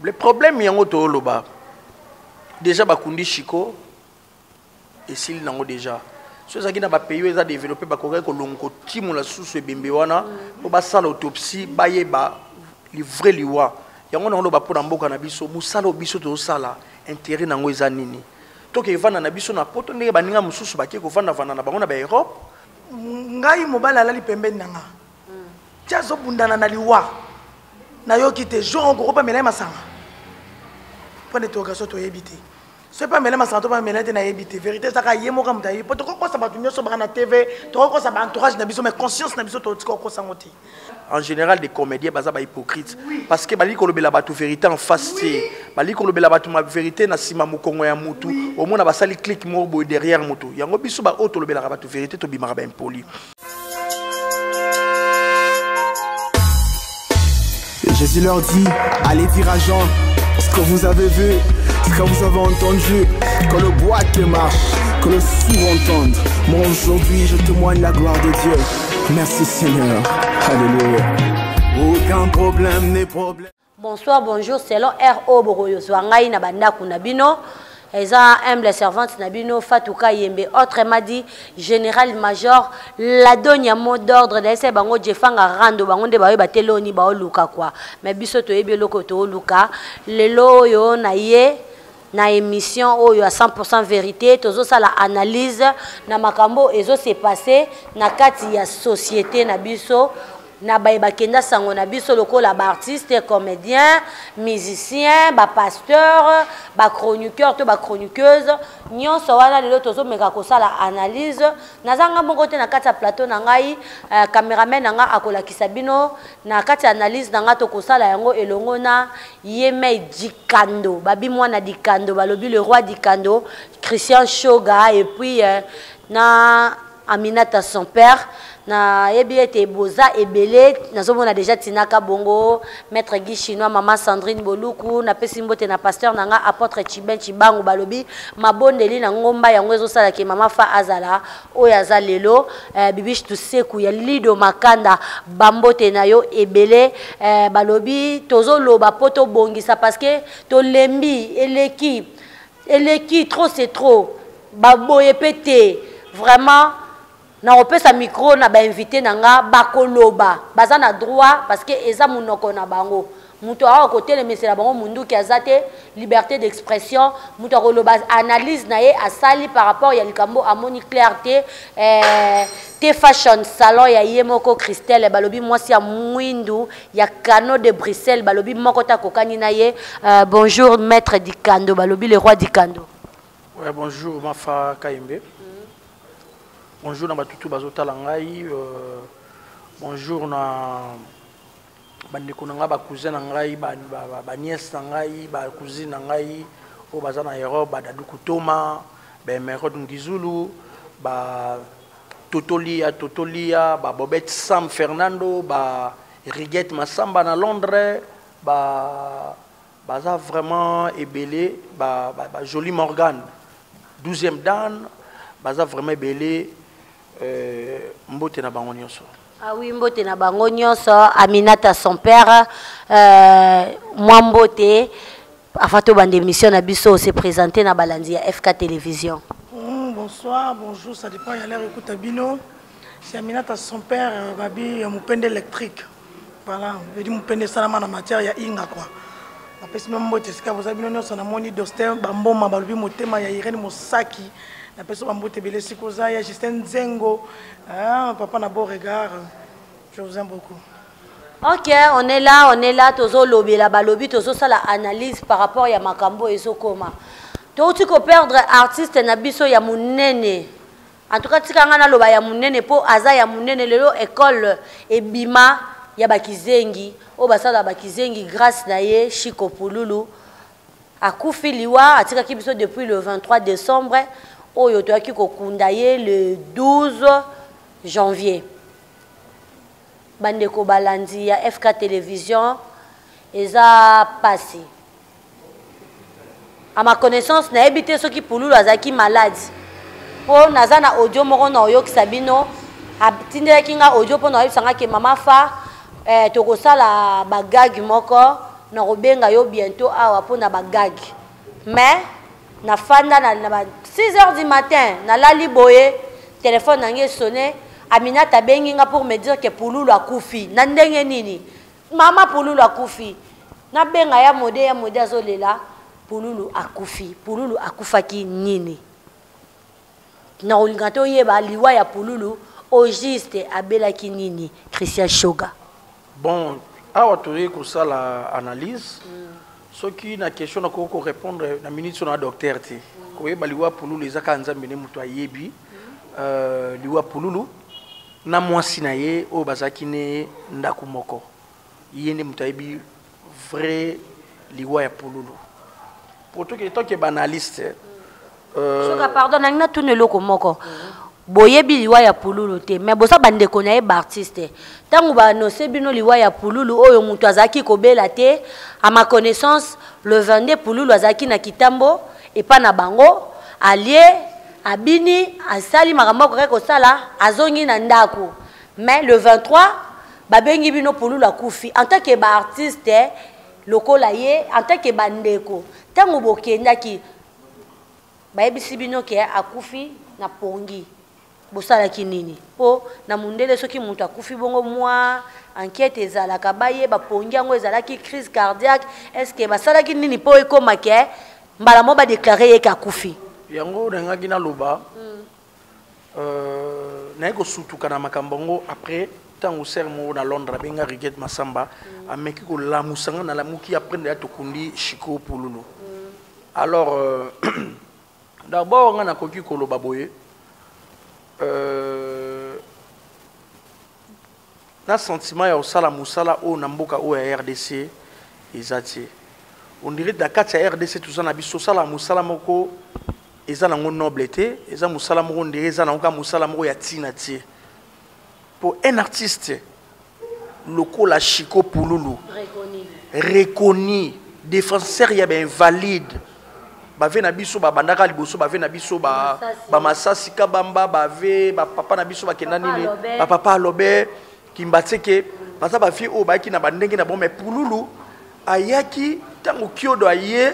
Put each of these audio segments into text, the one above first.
Le problème yango tooloba déjà bakundi Chico esili nango déjà. So ezalaki na bapays oyo eza développé, bakokaki kolongo kotimola susu ebembe wana mpo basala autopsie, bayeba livre liwa yango. Nango loba mpo na mboka na biso, mosala oyo biso tozosala, intérêt nango eza nini? Toke evanda na biso na poto ndenge baninga mosusu bake kovandavanda na bango na baEurope. Ngai mobali alali pembeni na nga ti azobundana na liwa, nayoki te. Jour okoko pamela ye masanga? Point d'interrogation. Toyebi te soki pamela masanga to pamela te, nayebi te. Vérité ezaka ye moko moto ayebi, po tokokosa bato nyonso baka na TV, tokokosa baentourage na biso, mais conscience na biso totika kokosango te. En général, des comédiens baza bahypocrite, parce que balingi kolobela bato vérité en face te, balingi kolobela bato ma vérité na nsima mokongo ya mutu. Omona basali clique moko boye derrière mutu yango. Biso baoyo tolobelaka bato vérité, tobimaka baimpoli. Jésus leur dit, allez dire à Jean ce que vous avez vu, ce que vous avez entendu, que le boiteux marche, que le sourd entende. Moi aujourd'hui, je témoigne la gloire de Dieu. Merci Seigneur. Alléluia. Aucun problème n'est problème. Bonsoir, bonjour, selon RO bokoyozwa ngai na bandako na bino. Eza humble servante na bino Fatou Kayembe, autrement dit général major Ladonia, mot d'ordre na ese bango Jefanga Rando, bango nde bayoba te loni baoluka quoi. Mais biso toyebi eloko tooluka lelo oyo na ye na émission oyo à 100% vérité. Tozosala analyse na makambo ezo se passer na kati ya société na biso, na baye bakenda sango na biso lokola baartiste, comédien, musicien, bapasteur, bachroniqueur to bachroniqueuse nyonso wana. Lelo tozomeka kosala analyse. Naza nga moko te na kati ya plateau na ngai. Cameraman na nga akolakisa bino na kati ya analyse na nga. Tokosala yango elongo na ye mei Dikando, babi mwana Dikando, balobi le roi Dikando, Christian Shoga, et puis na Aminata son père. Nayebi ete boza ebele, nazomona déjà tinaka bongo maître Guy Chinois, mama Sandrine Boluku. Napesi mbote na pasteur na nga apôtre Chiben Chibangu, balobi mabondeli na ngomba yango ezosalaki mama fa azala oyo aza lelo. Bibish Tuseku ya Lido Makanda, bambote na yo ebele. Balobi tozoloba mpo tobongisa, parce que tolembi, eleki eleki, trop c'est trop, baboye mpe te. Vraiment, nakopesa micro na bainvité na nga, bakoloba, baza na droit, parce que eza monoko na bango. Moto awa kotelemesela bango munduki aza te. Liberté d'expression, moto akoloba analyse na ye asali par rapport ya likambo amoni clair te. Te fashion salon ya ye moko Christelle, balobi mwasi ya mwindu ya Cano de Bruxelles, balobi moko te akokani na ye. Bonjour maître Dikando, balobi le roi Dikando. Ouais, bonjour Mafa Kayembe. Bonjour na batutu bazotala ngai. Bonjour na bandeko na ngai, bacousin na ngai, banièce na ngai, bacousine na ngai oyo baza na Europe, badadu Kutoma, baemerode Ngizulu, ba Totolia Totolia, babobet Sam Fernando, ba Riguette Masamba na Londres, ba baza vraiment ebele, ba, ba, ba Jolie Morgan 12e dan, baza vraiment ebele. Mbote na bango nyonso. Ah oui, mbote na bango nyonso. Aminata son père, mwa mbote afa tobanda émission na biso, se présenter na balandi ya FK Télévision. Bonsoir, bonjour, ça dépend, il y a l'air écoute bino. C'est Aminata son père, babi mupende électrique. Voilà, je dis mupende salama na matière ya inga quoi. Napesi bino mbote esika boza bino nyonso. Namoni Dostin Bamboma, balobi motema ya Irene Mosaki. Napesi bambote ebele esika oza ya Justin Nzengo, hein, papa na beau regard. Je vous aime beaucoup. Ok, on est là, on est là, tozolobela, balobi tozosala analyse par rapport ya makambo ezokoma. Touti koperdre artiste na biso ya monene. En tout cas, tika nga naloba ya monene mpo aza ya monene. Lelo école ebima ya bakizengi oyo basala bakizengi grâce na ye. Chiko Pululu akufi liwa atikaki biso depuis le 23 décembre oyo toyaki kokunda ye le 12 janvier. Bandeko balandi ya FK Télévision, eza pasi. À ma connaissance, nayebi te soki Pululu azalaki malade, mpo naza na audio moko na oyokisa bino. Atindelaki nga audio mpo na oyebisa nga ke mama fa, tokosala bagage moko. Nakobenga yo bientôt awa mpo na bagag. Mais nafanda na ba 6 heures du matin, nalali boye, téléphone na ngai esonne, Aminata abengi nga pour me dire que Pululu akufi. Na ndenge nini? Mama Pululu akufi. Nabenga ya Mode, ya Mode azolela, Pululu akufi. Pululu akufaki nini? Nakolinga toyeba liwa ya Pululu au juste abelaki nini, Christian Shoga. Bon, awa toyei kosala analyse. Soki na question nakoki korépondre na minute so na docteur te. Koyeba liwa Pululu eza kaka Nzambe nde moto ayebi. Liwa Pululu na mwasi na ye oyo bazalaki ne ndako moko, ye nde moto ayebi vrai liwa ya Pululu. Po toke toke banaliste. Soka pardon, nangi natuna eloko moko. Boyebi liwa ya Pululu te, mais boza bandeko na ye baartiste. Ntango baannonce bino liwa ya Pululu oyo moto azalaki kobela te, à ma connaissance le 22 Pululu azalaki na Kitambo epa na bango, alie, abini, asali makambo akokaki kosala, azongi na ndako. Mais le 23 babengi bino Pululu akufi. En tant que baartiste lokola ye, en tant que bandeko, ntango bokendaki bayebisi bino ke akufi na pongi, bosalaki nini? Po na mundele soki moto akufi bongo mwa enquête ezalaka, bayeba pongi yango ezalaki crise cardiaque, est-ce que basalaki nini po ekoma ke mbala moko badéclare ye ke akufi? Yango nangaki naloba, naye kosutuka na makambo yango après ntango ser moko na Londres abenga Riget Masamba, ameki kolamusa nga, nalamuki après ndeya tokundi Chico Pululu. Alors d'abord nga nakoki koloba boye, na sentiment ya kosala mosala oyo na mboka oyo ya RDC eza te. On dirait na kati ya RDC toza na biso tosala mosala moko eza nango noble te, eza mosala moko on dirait eza nango kaka mosala moko ya ntina te. Po un artiste lokola Chico Pululu, reconnu défenseur ya ba invalide, bave na biso babandaka liboso, bave na biso ba Masasi Kabamba, bave ba papa na biso bakenda nini, ba papa Alobe Kimbatseke, baza ba vie oyo bayaki na bandenge na bango. Mais Pululu ayaki ntango Kiodo aye,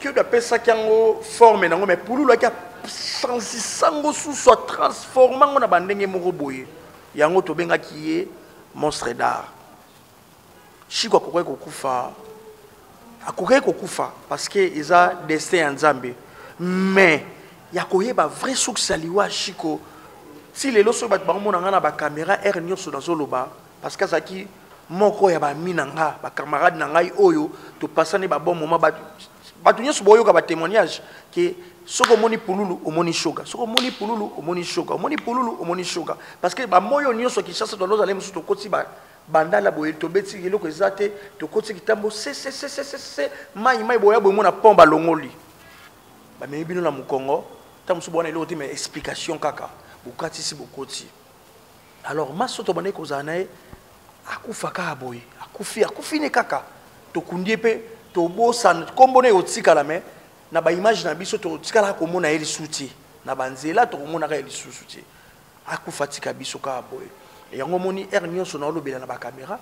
Kiodo apesaki yango forme nango, mais Pululu ayaki asanzisango susu, atransforme yango na bandenge moko boye. Yango tobengaki ye monstre d'art. Chico akokaki kokufa, akokaki kokufa parce que eza destin ya Nzambe. Mais ya koyeba vrai source ya liwa Chico, si lelo soki bato bango mona nga na ba caméra air nyonso nazoloba, parce que azalaki moko ya ba ami na nga, ba camarade na ngai oyo topasani ba bon moment, bato nyonso boyoka ba témoignage ke soki omoni Pululu omoni Shoga, soki omoni Pululu omoni Shoga, omoni Pululu omoni Shoga, parce que ba moyo nyonso Kinshasa tozala mosusu tokoti ba bandala boye, tobeti eloko eza te, tokoti kitambo se se se se se se mai mai boya boye mona pont balongoli bamemi bino na mokongo, ntango mosusu bwana eloko te, mais explication kaka bokatisi bokoti. Alors maso tobandaki kozala na ye akufa kaka boye, akufi, akufi ne kaka tokundi ye mpe tobosana nkombo na ye otikala, mais na ba image na biso totikalaka komona ye lisusu te, na banzela tokomonaka ye lisusu te, akufa tika biso kaka boye. Yango omoni heure nyonso naolobela na bacaméra,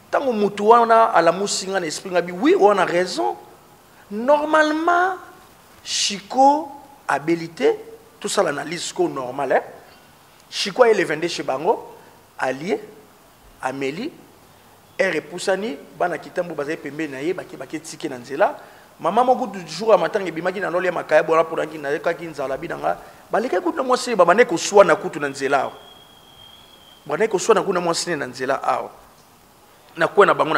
ntango motu wana alamusi nga na esprit nga bi oui wana raison, normalement Chico abeli te, tosala analyse ko normal hein? Chico aye le 22 chez bango, alie, ameli, heure epusani, bana kitambo bazali pembeni na ye, bake bake tike na nzela. Mama moko du jour ya matanga ebimaki na loli ya makaya bona mpona nki nayokaki nzala bi na nga, balekaki kutu na mwasi ne babandaki koswana kutu na nzela awa, bandaki koswana kutu na mwasi ne na nzela awa na coin na bango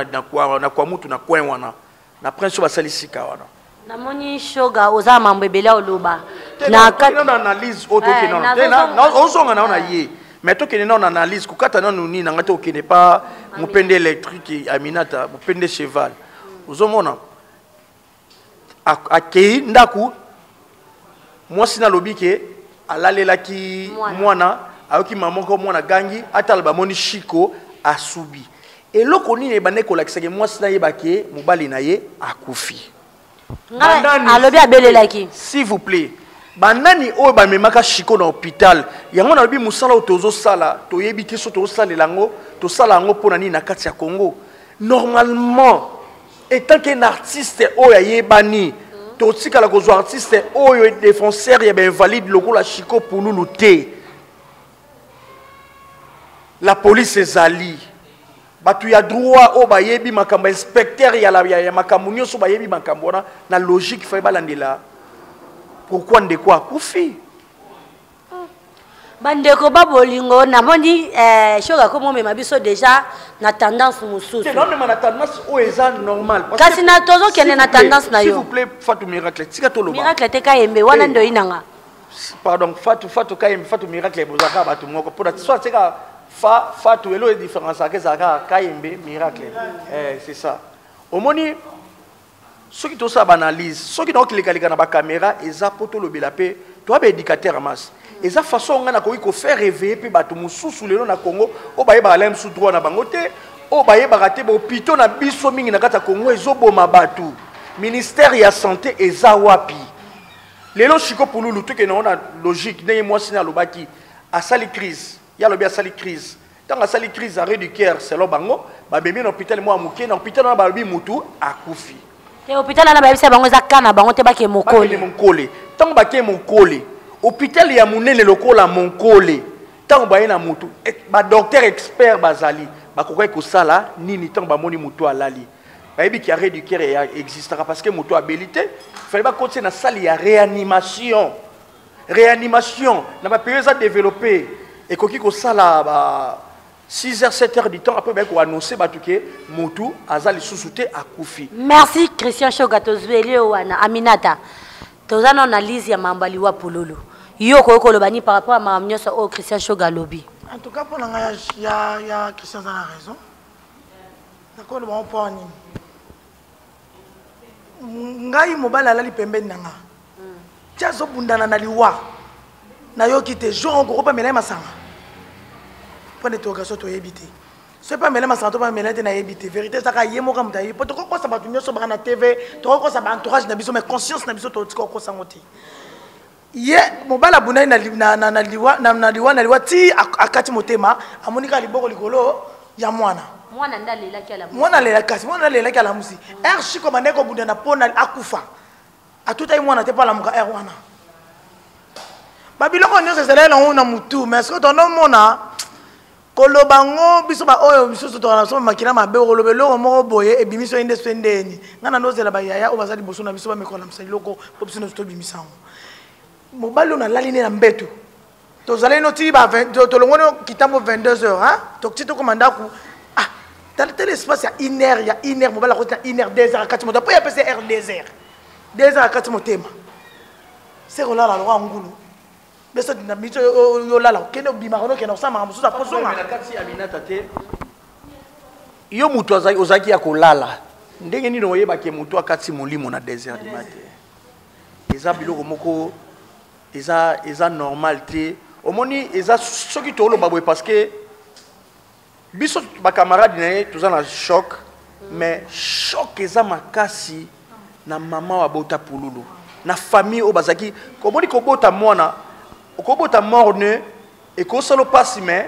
na kwa mutu na coin wana na prince oyo basali sika wana. Namoni Shoga oza mambo ebele oloba na kati na analyse oyo tokende na ozonga na na ye, mais tokende na analyse kokata nanu nini na nga te, okende pa mopende électrique Aminata mopende cheval, ozomona akei ndako mwasi nalobi ke alalelaki mwana, ayoki mama moko mwana gangi atala bamoni Chico asubi. Eloko nini ebandaki kolakisaki mwasi nayeba ke mobali na ye akufi? Alobi abelelaki. S'il vous plaît, banani oyo bamemaka Chico na hôpital? Yango nalobi mosala oyo tozosala toyebi te so tozosalela yango, tosala yango mpona nini na kati ya Congo. Normalement Etant qu'un artiste oyo ayebani, totikala kozwa artiste oyo défenseur ya bainvalide lokola Chico Pululu te. La police ezali bato ya droit oyo bayebi makambo, inspecteur ya, ya, ya makambo nyonso bayebi makambo wana na logique, fai balandela pourquoi ndeko akufi. Bandeko ba bolingo, namoni eh, shoga komomema biso déjà na tendance mosusu. Namema na tendance oyo eza normal. Kasi na tozokende na tendance na yo. S'il vous plaît, Fatou Miracle, tika toloba. Miracle te, Kayembe wana. Eh. Ndoi nanga. Pardon, Fatou, Fatou Kayembe, Fatou Miracle, bozalaka bato moko mpona soit tika fa Fatou elo différence ake ezalaka Kayembe Miracle. Eh, c'est ça. Omoni, soki tosala baanalyse, soki naokilekaleka na bacaméra, eza mpo tolobela mpe toya baéducateur ya masse. Eza façon ngai nakoki kofaire réveiller mpe bato mosusu lelo na Congo oyo bayebaka la mosusu droit na bango te, oyo bayebaka te bahôpitaux na biso mingi na kati ya Congo ezoboma bato. Ministère ya santé eza wapi lelo? Chiko Pululu, tokende yango na logique. Ndenge mwasi ne alobaki asali crise, ye alobi asali crise. Ntango asali crise, arrêt du cœur selon bango, bamemi na hôpital mwa moke. Na hôpital wana balobi mutu akufi. Te, hôpital wana bayebisa bango eza ka na bango te, bake Mokole. Bakende Monkole. Ntango bake Monkole, hôpital ya monene lokola Monkole, ntango baye na mutu, badocteur expert bazali, bakokaki kosala nini? Ntango bamoni mutu alali, bayebi ki arrêt du cœur existaka parce que moto abeli te, fallait bakotisa na salle ya réanimation. Réanimation na bapays eza développé ekoki kosala ba 6 heures, 7 heures du temps, après baye koannonce bato ke motu aza lisusu te, akufi. Merci Christian Shoga, tozweli yo wana. Aminata, toza na analyse ya mambo ya liwa Pululu. Yo okoki koloba nini par rapport ya makambo nyonso oyo Christian Shoga alobi? En tout cas, mpo na ngai, ya Christian aza na raison. Nakoloba ngo mpo nini? Ngai mobali alali pembeni na nga, ti azobundana na liwa, nayoki te. Jour yango koko pamela ye masanga? Point d'interrogation. Toyebi te soki pamela masanga to pamela te, nayebi te. Vérité ezaka ye moko moto ayebi, po tokokosa bato nyonso baka na TV, tokokosa baentourage na biso, mais conscience na biso totika kokosa yango te. Ye mobali abundani na liwa, na liwa ti akati motema, amoni kaka liboko likolo ya mwana. Mwana nde alelaki, alamusi. Mwana alelaki, kasi mwana alelaki, alamusi r Chiko bandaki kobundana mpo na akufa, atutaki mwana te mpo alamuka r wana. Babiloko nyonso ezalaki nango na mutu, mais soki tonomona koloba ngo, biso baoyo misusu tokana biso makila mabe, okoloba eloko moko boye ebimisi oye nde so ndeni. Ngai na ndozela bayaya oyo baza liboso na biso bamekola misa eloko mpo biso nyonso tobimisa yango. Mobali oyo nalali nde na mbeto, tozalaki no ti tolongoni kitambo 22 heures, hein? Tokti tokoma ndako, ah, tel espace ya une heure, ya une heure, mobali akoti na une heure, 2 heures, akati moto mpo ya pesa heure, 2 heures, 2 heures, akati motema. Se kolala lokwa ngulu, biso na miso yolala, okende obimaka, okende kosala makambo mosusu, akozonga. Na kati ya Aminata te, yo moto ozalaki ya kolala, ndenge nini oyebaki moto akati molimo na 2 heures du matin? Eza biloko moko eza normal te. Omoni, eza soki toloba boye parce que biso bacamarade na ye toza na choc, mais choc eza makasi na mama oyo abota Pululu, na famille oyo bazalaki. Komoni kobota mwana, okobota mort-né, ekosala mpasi, mais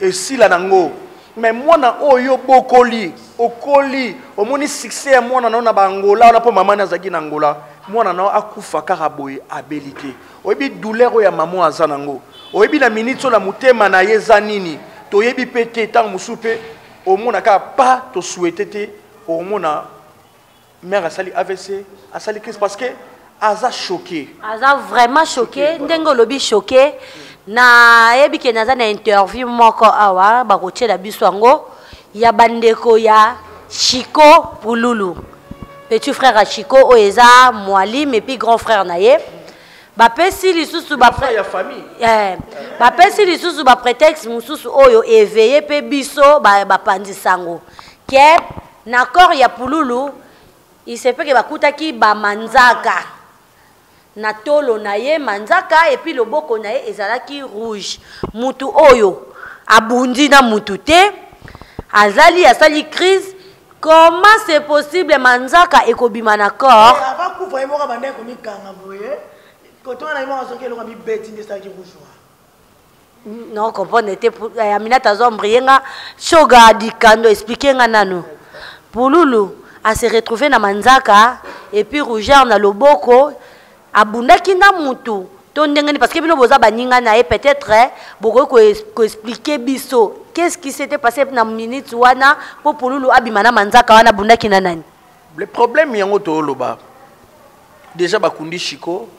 esila nango. Mais mwana oyo bokoli, okoli, omoni succès ya mwana nao na baangola wana, mpo mama ni azalaki na Angola, mwana nao akufa kaka boye, abeli te. Oyebi douleur oyo ya mama aza nango? Oyebi na minute oyo na motema na ye eza nini? Toyebi mpe te. Ntango mosusu mpe omona kaka pa tosouhaite te, omona mère asali AVC, asali crise parce que aza choqué. Aza vraiment choqué ndenge olobi, choqué. Nayebi ke naza na interview moko awa bakotiela biso yango ya bandeko ya Chico Pululu, petit frère ya Chico oyo eza Mwalim, et puis grand frère na ye bapesi lisusu ya famille. Eh, bapesi lisusu baprétexte mosusu oyo éveille mpe biso bapanzi sango ke na corps ya Pululu, il se peut ke bakutaki bamanzaka na tolo na ye, manzaka, et puis loboko na ye ezalaki rouge. Mutu oyo abundi na mutu te, azali asali crise, comment c'est possible manzaka ekobima na corps? Avant kufa, ye moko abandaki komikanga boye, koto wana ye moko azoki eloko mibeti nde esalaki rouge wana. Non, comprendre te. Aminata azo embrouiller nga. Shoga dikando, explique nga nanu. Pululu. ase retrouve na manzaka et puis rougeur na loboko? Abundaki na mutu to ndenge nini? Parce que bino boza baninga na ye, peut-être bokoki koexpliquer biso qu'est-ce qui s'était passé na minute wana mpo Pululu abima na manzaka wana. Abundaki na nani? Le problème yango tooloba déjà, bakundi Chiko,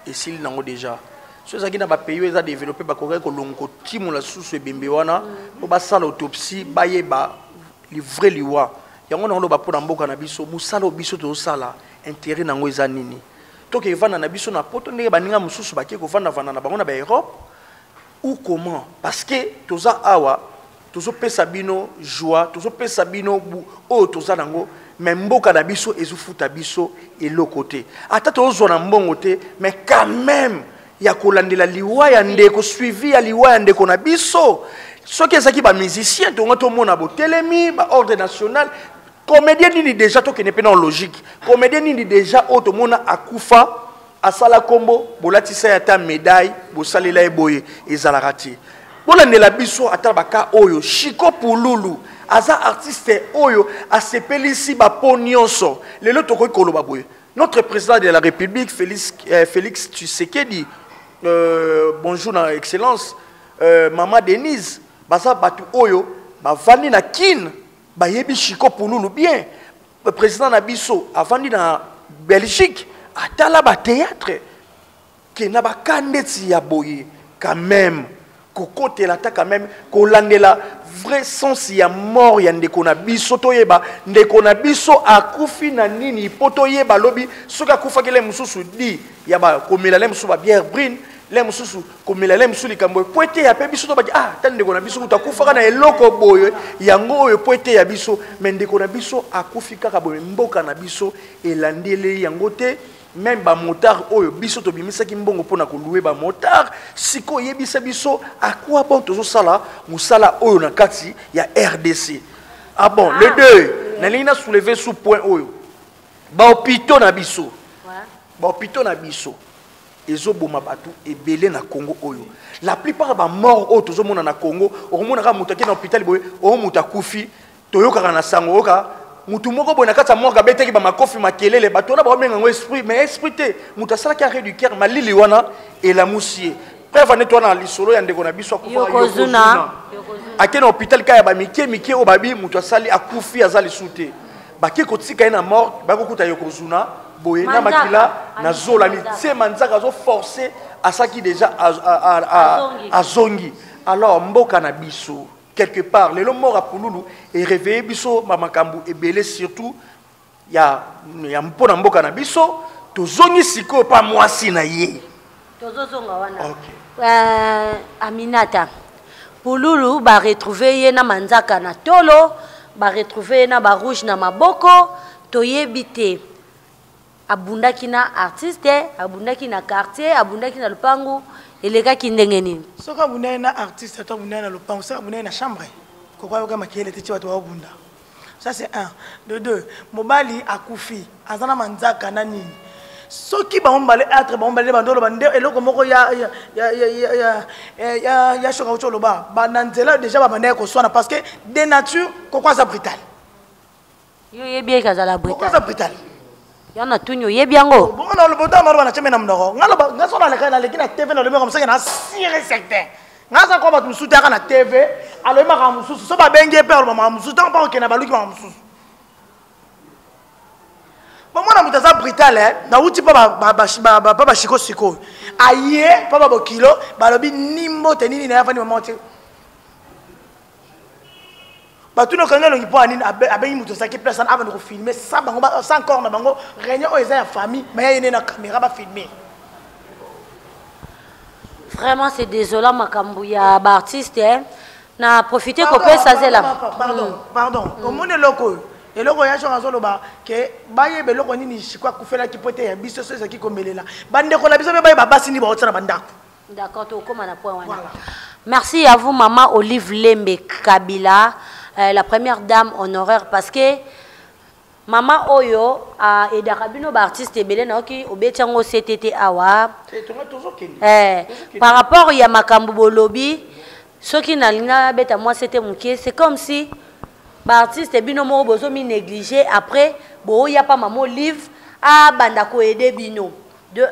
esili nango déjà. So ezalaki na bapays oyo eza développé, bakokaki kolonga kotimola susu ebembe wana mpo basala autopsie, bayeba vrai liwa yango. Nango loba mpo na mboka na biso, mosala oyo biso tozosala, intérêt nango eza nini? Toke evanda na biso na Poto ndenge baninga mosusu bake kovandavanda na bango na baEurope ou comment? Parce que toza awa, tozopesa bino joie, tozopesa bino oyo toza nango, mais mboka na biso ezofuta biso eloko te. Ata tozozwa na mbongo te, mais quand même ya kolandela liwa ya ndeko, suivi ya liwa ya ndeko na biso. Soki ezalaki bamusicien, tonga tomona botelemi baordre national. Comédien nini déjà, tokende mpe na logique, comédien nini déjà oyo tomona akufa, asala kombo, bolatisa ye ata médaille, bosalela ye boye? Ezalaka te. Bolandela biso ata baka oyo. Chiko Pululu aza artiste oyo asepelisi bapo nyonso. Lelo tokoki koloba boye, notre président de la République, Félix Tshisekedi, bonjour na excellence, mama Denise, baza bato oyo bavandi na Kine, bayebi Chiko Pululu bien. Président na biso avandi na Belgique, atala bathéâtre ke na baka ndeti ya boye, quand même kokotela ata quand même kolandela vrai sens ya mort ya ndeko na biso, toyeba ndeko na biso akufi na nini, mpo toyeba lobi soki akufaki le mosusu di ya komela le mosusu babière brune, le mosusu komela le mosusu likambo, po eteya mpe biso. Tobaki ah, ta ndeko na biso kutu akufaka na eloko boye, yango oyo po eteya biso. Mais ndeko na biso akufi kaka boye, mboka na biso elandeli yango te. Même bamotard oyo biso tobimisaki mbongo mpona kolouer bamotard, sikoyo oyebisa biso à quoi bon tozosala mosala oyo na kati ya RDC? Ah bon, le deux, nalingi na soulever sous point oyo, bahôpitaux na biso. Bahôpitaux na biso ezoboma bato ebele na Congo oyo. La plupart ya bamort oyo tozomona na Congo, okomonaka moto ake na hôpital boye, oyo moto akufi, toyokaka na sango, oyoka mutu moko boye na kati ya morgue abetaki bamakofi, makelele. Bato wana baobenga yango esprit, mais esprit te. Moto asalaki arrêt du cœur, malili wana elamusi ye. Preuve neti wana lisolo ya ndeko na biso akufaka, Yokozuna. Ake na hôpital kaka ya bamike mike oyo babi moto asali akufi, aza lisu te. Bake kotika ye na morgue, bakokuta Yokozuna boye na Manzaka. makila na Alisi zola, manzaka. mitie manzaka, azoforce, asaki déjà Azongi. Azongi. Alors mboka na biso, quelque part lelo mort ya Pululu eréveille biso bamakambo ebele, surtout ya mpo na mboka na biso. Tozongi sikoyo pa mwasi na ye. Tozozonga wana. Ok. Aminata, Pululu baretrouve ye na manzaka na tolo, baretrouve ye na barouge na maboko. Toyebi te abundaki na artiste, abundaki na quartier, abundaki na lupangu, elekaki ndenge nini? Soki abundaki na artiste to abundaki na lopango, soki abundaki na chambre, koko ayoka makele te ti bato baobunda. Ça c'est un. De deux, mobali akufi, aza na manzaka na nini? Soki bango mibale atre, bango mibale bando oloba nde eloko moko ya shoka uti oloba na nzela déjà babandaki koswana, parce que de nature koko aza brutal. Yo oyebi eke azala Koko aza brutal? Brutal. Yo na tuni, oyebi yango? Bongo na loba, otanga maloba na tieme na monoko. Nga loba, nga so naleka, naleki na TV, nalobi makambo seke na sûr et certain. Nga aza kwa bato mosusu te, aka na TV alobi makambo mosusu, so babengi ye mpe aloba makambo mosusu. Ntango mpa kokende, baluki makambo mosusu. Bomona moto aza brutal, eh? Nauti mpo pa bashiko sikoyo, aye mpo babokilo balobi nimbote nini na ye, afandi mama te, batuni okangi elongi mpo ya nini? Abengi moto azalaki place wana, abanda kofilme sa bango sans corps na bango. Réunion oyo eza ya famille, mais ye nde na caméra bafilme. Vraiment, c'est désolant, makambo ya baartiste, eh. Na profite kopesa zela. Pardon, pardon. Omoni eloko oyo, eloko ya genre azoloba ke bayeba eloko nini Shiko akufelaki, po ete ya biso so ezalaki komelela bandeko na biso mpe bayeba basi nini baotia na bandako. D'accord, tokóma na point wana. Voilà. Merci à vous, maman Olive Lembe Kabila, la première dame honoraire, parce que mama oyo aedaka bino baartiste ebele. Nayoki obeti yango ctt awa. Eh, tonga tozokende. Par rapport ya makambo bolobi, soki nalingi nabeta mwa sete moke, c'est comme si Baartiste bino moko bozomi néglige, après boya pa mama Olive abanda koede bino. De 1,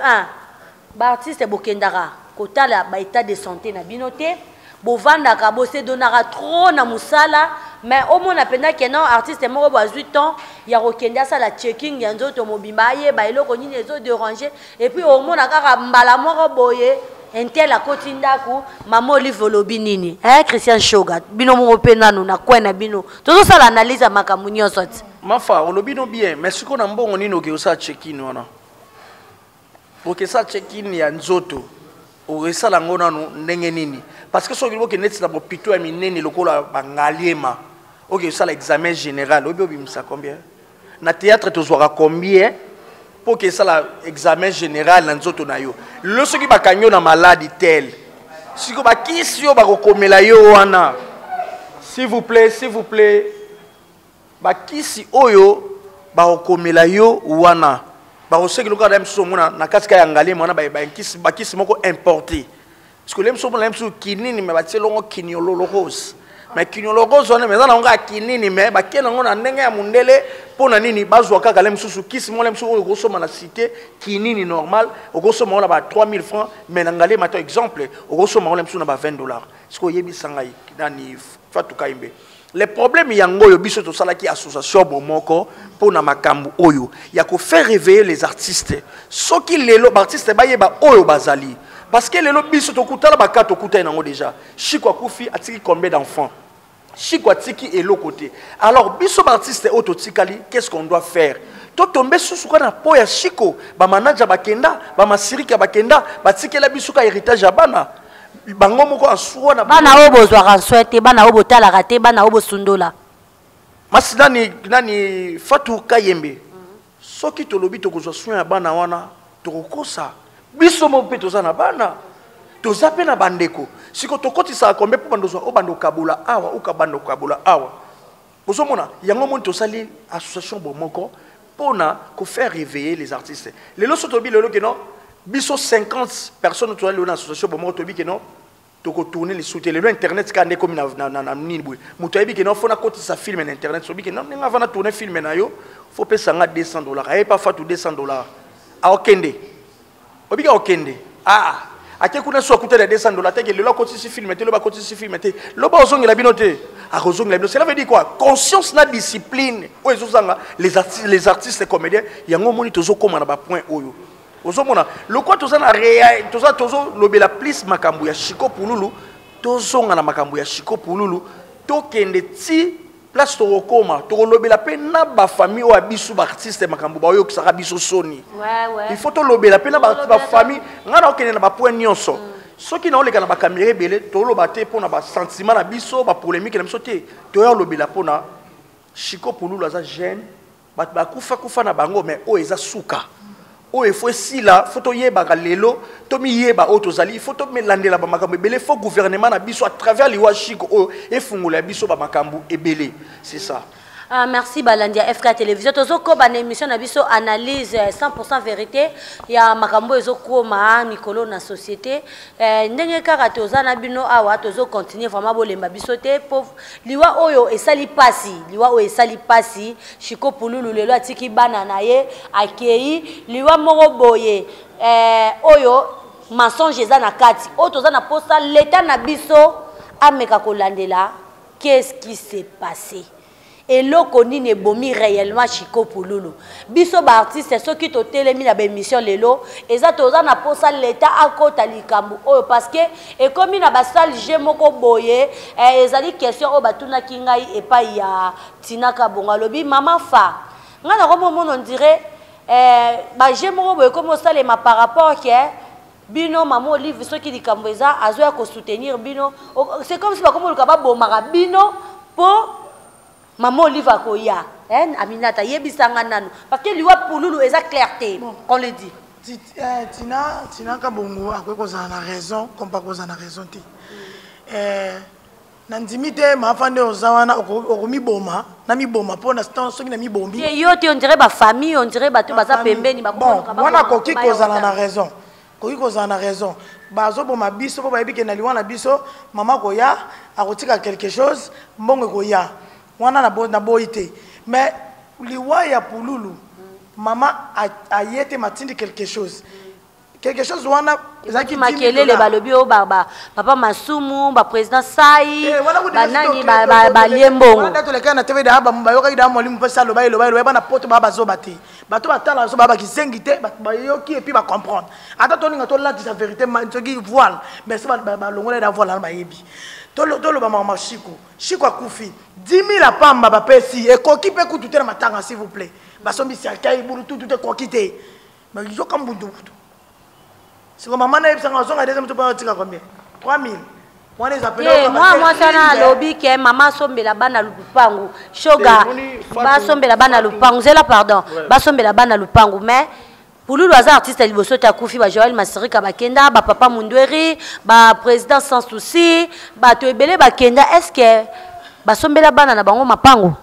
baartiste bokendaka kotala baétat de santé na bino te, bovandaka bosedonaka trop na mosala, mais omona mpenza ke non, artiste moko bo azwi temps ya kokende asala checking ya nzoto mobimba, ayeba eloko nini ezoderange. Et puis omona kaka mbala moko boye intel akoti ndako. Mama Olive, olobi nini, eh? Christian Shoga, bino moko mpe nanu na coin na bino tozosala analyse ya makambo nyonso ti. Mafa, olobi no bien, mais sikoyo na mbongo nini oke osala check-in wana? Okesala check-in ya nzoto, okesala yango nanu ndenge nini? Parce que soki okende neti na bopito ya minene lokola bangaliema, oke osala examen général, oyebi obimisa combien? Na théâtre tozwaka combien mpo ke esala examen général na nzoto na yo? Lelo soki bakangi yo na maladi tel, siko bakisi yo bakokomela yo wana, s'il vous plaît, s'il vous plaît, bakisi oyo bakokomela yo wana, bakoseki lokola na mosusu omona na kati ka ya Ngaliema wana, bakisi moko importé, parce que le mosusu omona mosusu kinini, me batie longo kiniololo rose, mais kiniolo rose wana, mais eza nango kaka kinini, mais bakie nango na ndenge ya mondele. Mpo na nini bazwa kaka le mosusu kisi moko? Le mosusu oyo okosomba na cité, kinini normal, okosomba ngo na ba 3000 francs, mais na Ngaliema to exemple okosomba ngo le mosusu na ba 20 dollars. Sikoyo oyebisa ngai nani, Fatou Kayembe, le problème yango oyo biso tosalaki association Bomoko mpo na makambo oyo ya kofaire réveiller les artistes. Soki lelo baartiste bayeba oyo bazali, parce que lelo biso tokutala baka tokutani nango déjà. Chiko akufi, atiki combien d'enfants? Chiko atiki eloko te. Alors biso baartiste oyo totikali, qu'est ce qu'on doit faire? Totombe susu kaka na po ya Chiko, bamanager bakenda, bamasirika bakenda, batikela biso ka héritage ya bana bango moko asuwa na Bana oyo bozwaka nswe te, bana oyo botalaka te, bana oyo bosundola. Masi nani nani, Fatou Kayembe, soki tolobi tokozwa soin ya bana wana, tokokosa biso moko. Mpe toza na bana, toza mpe na bandeko. Siko tokotisaka kombe mpo bando ozwa oyo bando okabola awa, oka bando okabola awa. Ozomona yango moni tosali association Bomoko mpona kofaire réveiller les artistes. Lelo so toyebi lelo ke non, biso 50 personnes tozali lelo na association Bomoko, toyebi ke non, tokotourne lisusu te. Lelo internet kaka nde ekomi na nini boye, moto ayebi ke non, fo nakotisa film na internet. Sobi ke non, ndenge ava natourne film na yo, fo pesa nga 200 dollars. Ayebi pa Fatu, 200 dollars, aokende obika, okende, ah, ake kuna so akutani ya 200 dollars teke. Lelo akotisi film te, loba akotisi film te, loba ozongela bino te, akozongela bino. Cela veut dire quoi? Conscience na discipline oyo ezozanga les artistes, les artistes comédiens. Yango omoni tozokóma na bapoint oyo ozomona lokwa toza na rea, toza tozolobela plus makambo ya Chiko Pululu. Tozonga na makambo ya Chiko Pululu, tokende ti place tokokóma, tokolobela mpe na bafamille oyo ya biso baartiste, makambo baoyokisaka biso soni. Il faut tolobela mpe na bafamille. Ngai naokende na bapoint nyonso. Soki naoleka na bakamera ebele, toloba te mpo na basentiment na biso, bapolémique na biso te. Toya olobela mpo na Chiko Pululu. Aza jeune, bato bakufa kufa na bango, mais oyo eza suka oyo efo esila. Fo toyebaka lelo, tomiyeba oyo tozali. Fo tomelandela bamakambo ebele. Fo gouvernement na biso à travers liwa Chiko oyo efungola ya biso bamakambo ebele, c'est ça. Ah, merci balandi ya FK Télévision. Tozokoba na émission na biso analyse 100% vérité ya makambo ezokoma mikolo na société. Ndenge kaka toza na bino awa, tozocontinue vraiment, bolemba biso te po liwa oyo esali pasi, liwa oyo esali pasi. Chiko Pululu lelo atiki bana na ye, akei liwa moko boye oyo mensonge eza na kati. Oyo toza na posa, leta na biso ameka kolandela qu'est-ce qui s'est passé, eloko nini ebomi réellement Chiko Pululu. Biso baartiste, soki totelemi na baémission lelo, eza toza na posa leta akota likambo oyo, parce que ekomi na basale jeu moko boye. Ezali question oyo batunaki ngai epai ya Tinaka Bongo. Alobi: "Mama fa, ngai nakomomona on dirait bajeu moko boye ekomi osalema par rapport ke bino mama Olive, soki likambo eza, azoya kosoutenir bino. C'est comme si bakomi oluka babomaka bino mpo mama Olive akoya." Eh, Aminata, yebisanga nanu, parce que liwa Pululu eza clair te, qu'on le dit. Tina, Kabongo akoki kozala na raison comme pa kozala na raison te. Nandimi te mafa nde oza wana okomiboma na miboma mpona soki na mibombi. Yo te, on dirait bafamille, on dirait bato baza pembeni. Bon, wana akoki kozala na raison, koki kozala na raison. Bazoboma biso mpo bayebi ke na liwa na biso mama koya akotika quelque chose, mbongo ekoya. Wana naboyi te, mais liwa ya Pululu, mama aye te, matindi quelque chose, quelque chose wana ezalaki makelele. Balobi oyo papa Masumu, baprésident Sai, eh, banani balie mbongo. Tolekaka na TV daa, bayokaki daa molimo mpesi aloba, eloba, eloba. Bana poto baa bazoba te, bato batala so baa bakizengi te, bayoki et puis bacomprendre. Ata tolinga tolatisa vérité soki voile, mais so balongola eda voile wana, bayebi. Toloba mama Shiko, Shiko akufi, 10 000 apamba bapesi ekoki mpe kutu te na matanga. S'il vous plaît, basombi cercueil, bulu tutu te, ekoki te. Mais yoka mbundubutu siko mama nayebisanga azonga deuxième tour, mpona otika combien? 3 000 wana eza. Te, mwa mwasi wana alobi ke mama asombela bana lupangu, shoga basombela bana lupangu. Zela, pardon, basombela bana lupangu. Mais Pululu aza artiste ya liboso te akufi. Bajoel Masirika bakenda, bapapa Mundweri, baprésident Sans Souci, bato ebele bakenda. Est ce que basombela bana na bango mapango?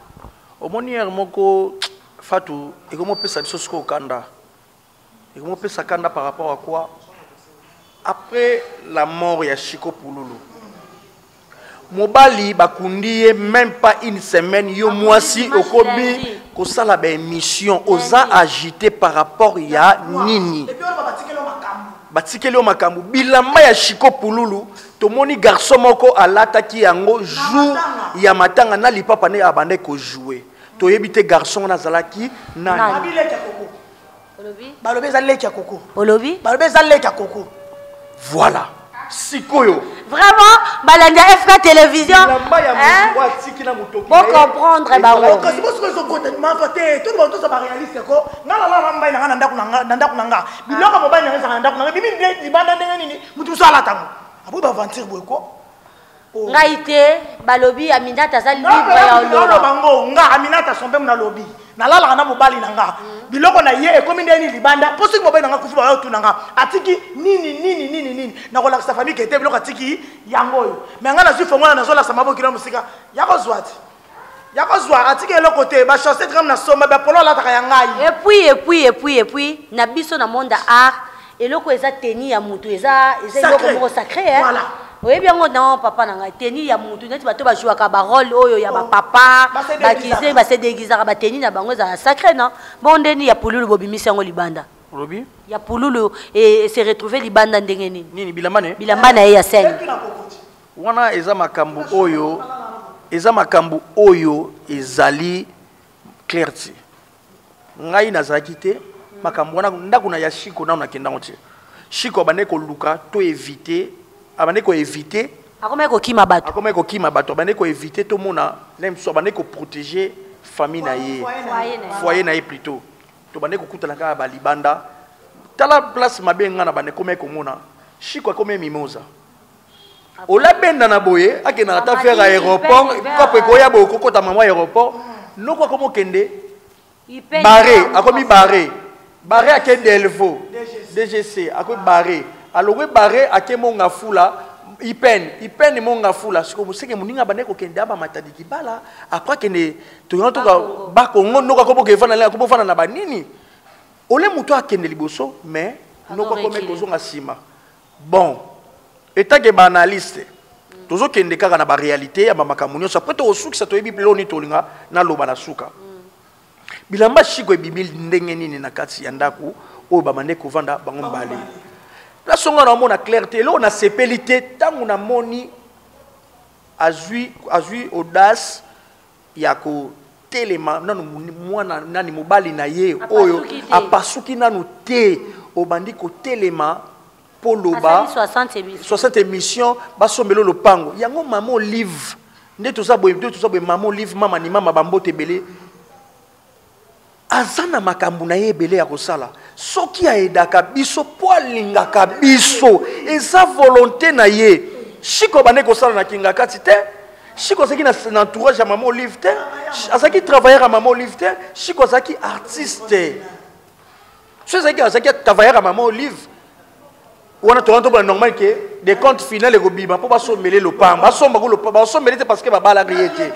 Omoni, ere moko Fatu ekomopesa biso sikoyo kanda, ekomopesa kanda par rapport à quoi? Après la mort ya Shiko Pululu, mobali bakundi ye même pas une semaine, yo mwasi okomi kosala baémission, oza agité par rapport ya nini? Batikeli yo makambo. Bilamba ya Shiko Pululu, tomoni garçon moko alataki yango jour ya matanga na lipapa nde abandaki kojouer. Toyebi te garçon wana azalaki nani. Balobi eza leki ya koko. Olobi? Balobi eza leki ya koko. Voilà, sikoyo. Vraiment, balandi ya FK Télévision, bilamba ya motu atiki na motoki. Bocomprendre bango. Kasi bosiko ezokota mafa te. Tolo bato toza baréaliste ko. Nga nalala mobali na nga na ndako na nga. Biloko mobali na nga ezaka na ndako na nga, bimi libanda ndenge nini? Motu mosu alata yango, aboyi baaventure boye ko. Ngai te, balobi Aminata aza libre ya oloba bango. Nga Aminata Sombe, nalobi nalalaka na mobali na nga, biloko na ye ekomi ndenge nini libanda? Mpo soki mobali na nga kufi, bayo tuna nga atiki nini nini nini nini, nakolakisa famille kete biloko atiki yango oyo. Me nga nazwi fongola, nazolakisa mabokilo ya mosika ya kozwa te, ya kozwa atiki eloko te. Bachaussette kame na somba, bapolo alataka ya ngai. Et puis na biso na monde ya art, eloko eza teni ya mutu, eza eloko moko sacré, hein? Voilà. Oyebi yango na papa na ngai, teni ya mutu neti bato bajouaka barole oyo ya bapapa bakize, basedéguisaka, bateni na bango ezala sacré. Non, bon, ndeni ya Pululu bobimisi yango libanda. Olobi? Ya Pululu e se retrouve libanda ndenge nini? Nini, bilamba ne? Bilamba na ye ya scène. Wana eza makambo oyo, eza makambo oyo ezali clair te. Ngai nazalaki te makambo wana. Ndako na ya Shiko nano nakendango te. Shiko abandaki koluka to éviter, abandaki koéviter. Akomaki kokima bato. Akomaki kokima bato, abandaki koéviter tomona na mosusu, abandaki koprotéger famille na ye, foyer na ye plutôt. Tobandaki kokutana kaka balibanda. Tala place mabe nga na bande komaki komona Shiko akomi mimosa, olabenda na boye, akendaka ata faire aéroport kopo ekoya boye, okokota mama aéroport noko akomi okende barré, akomi barré, barré, ake Delvo DGC, akomi barré, alongwe barré, ake Monga Fula, Ipen, Ipen, Monga Fula. Sikoyo moseke moninga abandaki kokende abamata dikibala, après akende toyona toka Bakongo, noko akomi okefanda, akomi ofanda na banini ole moto akende liboso, mais noko akomi kozonga nsima. Bon, etake baanalyste, tozokende kaka na baréalité ya bamakambo nyonso. Après tokosukisa, toyebi loni tolinga naloba na suka. Bilamba Shiko ebimi ndenge nini na kati ya ndako oyo bamande kovanda bango mibale? Place ngo naomona clair te. Eloko nasepeli te, ntango namoni azwi audace ya kotelema nanu mwana nani, mobali na ye oyo apasuki nanu te, obandi kotelema mpo loba 60 émission, basombela lopango yango. Mama Olive nde toza boye, nde toza boye. Mama Olive, mama ni mama, bambote ebele, aza na makambo na ye ebele ya kosala. Soki ayedaka biso mpo alingaka biso, eza volonté na ye. Shiko abandaki kosala na kinga kati te. Shiko azalaki na entourage ya mama Olive te, azalaki travailleur ya mama Olive te. Shiko azalaki artiste. So azalaki travailleur ya mama Olive wana, towana tobona normal ke de compte final ekobima mpo basombele lopango, basombako lopango, basombele te parce que babalaka ye te.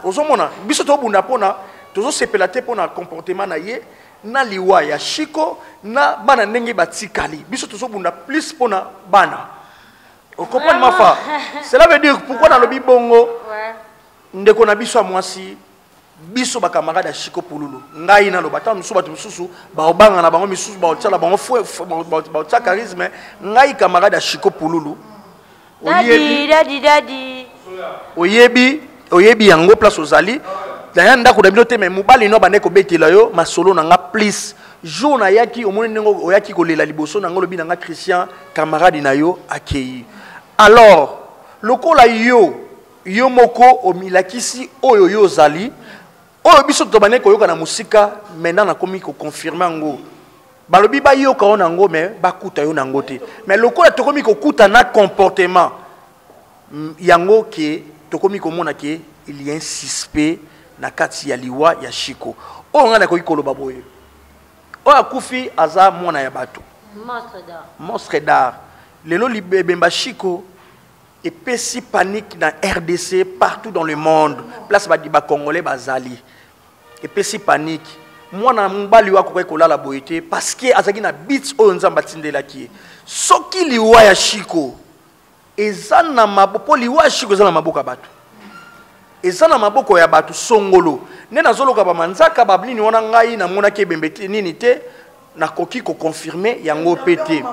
Ozomona, biso tobunda mpona tozosepela te mpona comportement na ye na liwa ya Shiko na bana ndenge batikali. Biso tozobunda plus mpona bana. Ocomprendre, mafa? Cela veut dire pourquoi nalobi bongo. Ndeko na biso ya mwasi, biso ba camarade ya Chico Pululu, ngai naloba ntango mosusu bato mosusu baobanga na bango, misusu baotiala bango fue, baotia charisme. Ngai camarade ya Chico Pululu, oyebi, daddy, daddy. Oyebi yango place ozali naya ndako na bino te, mais mobali no abandaki kobetela yo masolo na nga plus jour nayaki, omoni ndenge oyaki kolela liboso na nga, olobi na nga Christian camarade na yo akei. Alors lokola yo moko omilakisi oyo yo ozali, oyo biso tobandaki koyoka na mosika, maintenant nakomi koconfirme yango. Balobi bayoka yo nango, mais bakuta yo nango te. Mais lokola tokomi kokuta na comportement yango ke tokomi komona ke il y a un suspect na kati ya liwa ya Chico. Oyo nga nakoki koloba boye, oyo akufi aza mwana ya bato, monstre d'art, monstre d'art. Lelo libemba Chico epesi panique na RDC, partout dans le monde, place ba ba congolais bazali, epesi panique. Mwana mobali oyo akokaki kolala boye te, parce que azalaki na beat oyo Nzambe atindelaki ye. Soki liwa ya Chico eza na maboko, po liwa ya Chico eza na maboko ya bato, eza na maboko ya bato songolo. Nde nazoloka ba manzaka ba nini wana, ngai namonaki ebembe te, nini te, nakoki koconfirme yango pe te.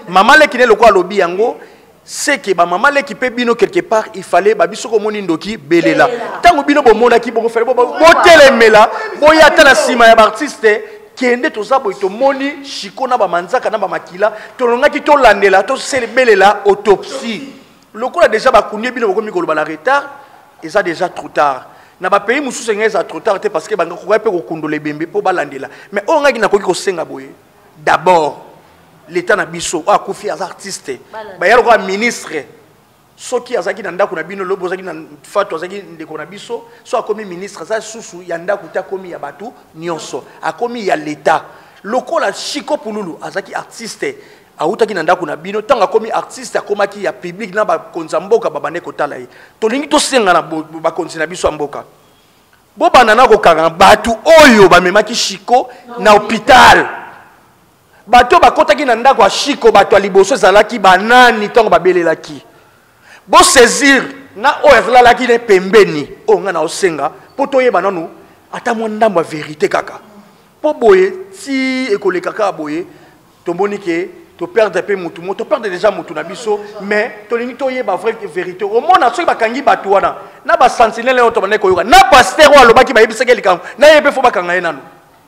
Mama leki ne lokola alobi yango, c'est que ba mama leki pe bino quelque part il fallait ba biso komoni ndoki belela. Tango bino bomonaki bongo, fallait botelemela, boya ata na nsima ya ba artiste, kende toza boye tomoni Chico na ba manzaka na ba makila, tolongaki tolandela, toselebelela autopsie. Lokola déjà bakundi bino bokomi koloba na retard, eza déjà trop tard. Na ba pays mosusu engai eza trop tard te, parce que bango mpe kokundola ebembe mpo balandela. Mais oyo ngai nakoki kosenga boye, d'abord l'état na biso oyo akufi aza artiste, baya lokola ministre, soki azalaki na ndako na bino, lobi ozalaki na Fatu, azalaki ndeko na biso, so akomi ministre, aza susu ya ndako te, akomi ya bato nyonso, akomi ya l'état. Lokola Chico Pululu azalaki artiste, awutaki na ndako na bino, ntango akomi artiste akomaki ya public na bakonzi ya mboka babande kotala ye. Tolingi tosenga na bakonzi na biso ya mboka, bobanda na kokanga bato oyo bamemaki Chico na hôpital. Bato bakotaki na ndako ya Chico, bato ya liboso ezalaki banani ntango babelelaki? Bosaisir na oyo azalalaki ne pembeni, oyo ngai naosenga mpo toyeba nanu ata mwa ndambo ya vérité kaka, mpo boye ti ekoleka kaka boye, tomoni ke toperdre mpe mutu mo, toperdre déjà mutu na biso, mais tolingi toyeba vraie vérité. Omona soki bakangi bato wana na basentinelle oyo tobandaki koyoka na pasteur oyo alobaki bayebisaki likambo na ye mpe fo bakanga ye nanu.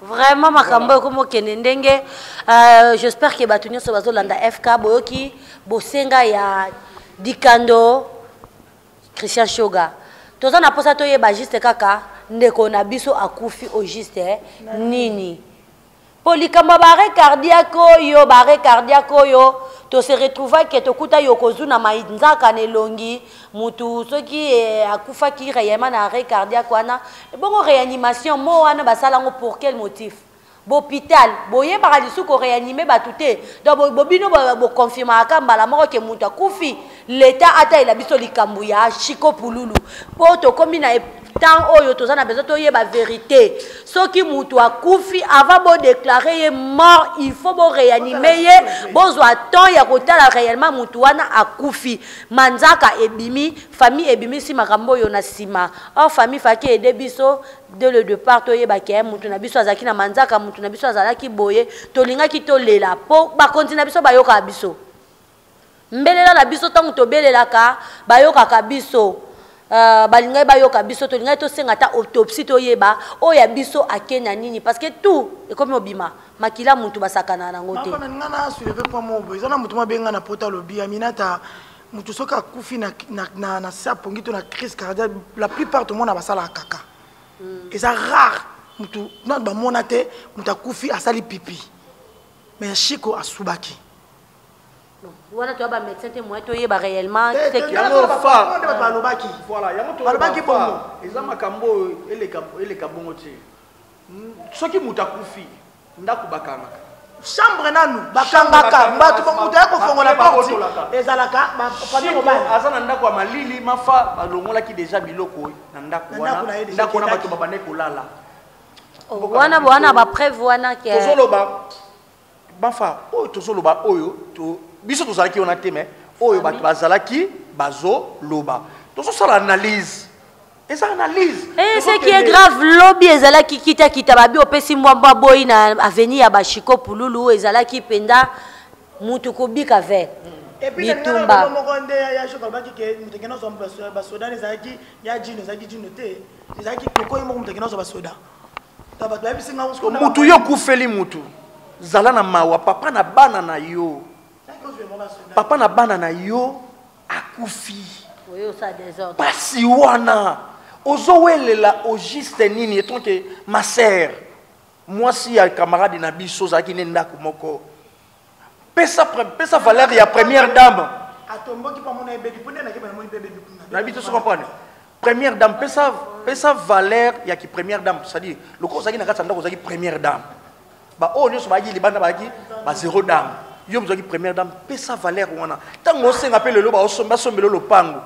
Vraiment makambo oyo komokende ndenge, j'espère que bato nyonso bazolanda FK boyoki bosenga ya Dikando Christian Shoga. Toza na posa toyeba juste kaka ndeko na biso akufi au juste nini. Po likambo ya ba arrêt cardiaque oyo, ba arrêt cardiaque oyo, to se retrouva ke tokuta yokozuna manzaka na elongi mutu soki akufaki réellement na arrêt cardiaque wana. Bongo réanimation mo wana basala yango pour quel motif? B'hôpital boyebaka lisusu ko réanimer bato te. Donc bobino bo confirmaka mbala moko ke mutu akufi. L'état atayela biso likambo ya Chico Pululu po tokomi na temps oyo toza na besoin toyeba vérité. Soki mutu akufi, avant bo déclarer ye mort, il faut bo réanimer ye, bozwa temps ya kotala réellement mutu wana akufi. Manzaka ebimi, famille ebimisi makambo oyo na nsima. Or famille faki aider biso dès le départ, toyeba ke mutu na biso azalaki na manzaka, mutu na biso azalaki boye, tolingaki tolela po bakonzi na biso bayokaka biso. Mbelela na biso ntango tobelelaka bayokaka biso. Balingaki bayoka biso, tolingaki tosenga ata autopsie toyeba oyo ya biso ake na nini, parce que tout ekomi obima makila mutu basakana nango te. Mama, nga na soulever point moko boye. Eza na mutu mabenga na pota alobi, Aminata, mutu soki akufi na se apongi to na crise cardiaque, la plupart tomona basalaka kaka. Eza rare mutu na bamona te mutu akufi asali pipi, mais Chico asubaki. Bon, wana toya ba médecin te, moyen toyeba réellement Eh, ce qui eh, Yango eh, fa. eh, balobaki. Voilà, yango to Balobaki fa. bongo. Eza makambo oyo eleka bongo te. Soki moto akufi, ndako bakangaka. Chambre nanu bakangaka, Chambre bato bakangaka, moto ya kofongola ba- porte babotolaka. ezalaka ba famille Chico mobali. aza na ndako ya malili, mafa balongolaki déjà biloko na ndako Na wana. ndako na ye déjà Ndako wana ekendaki. bato babandaki kolala. Oh, wana wana ba preuve wana ke Tozoloba bafa oyo tozoloba oyo to, biso tozalaki wana te, mais oyo bato bazalaki bazoloba, tozosala analyse. Eza analyse. Eh, ce qui est grave, lobi ezalaki kita kita babi opesi mbwa boyi na avenue ya Bashiko Pululu ezalaki penda mutu kobika ve. Et puis bitumba. Moko nde ya shoka alobaki ke moto akende ozwa basoda ezalaki ya jino, ezalaki jino te, ezalaki koko ye moko moto akende ozwa basoda. Donc bato bayebisi nga mutu yo okufeli mutu, zala na mawa papa na bana na yo, papa na bana na yo akufi. Pasi wana ozowelela au juste nini etant que ma sœur, mwasi ya camarade na biso ozalaki ne ndako moko, pesa pesa valeur ya première dame. Atomboki pa mona ebebi mpo nde nakeba namoni mpe ebebi kuna. Nayebi te soki comprendre. Première dame, pesa, pesa valeur ya ki première dame, c'est-à-dire lokola ozalaki na kati ya ndako ozalaki première dame, ba oyo nyonso bayaki libanda bayaki ba zéro dame, yo ozalaki première dame, pesa valeur wana. Ntango osenga mpe lelo basombela lopango,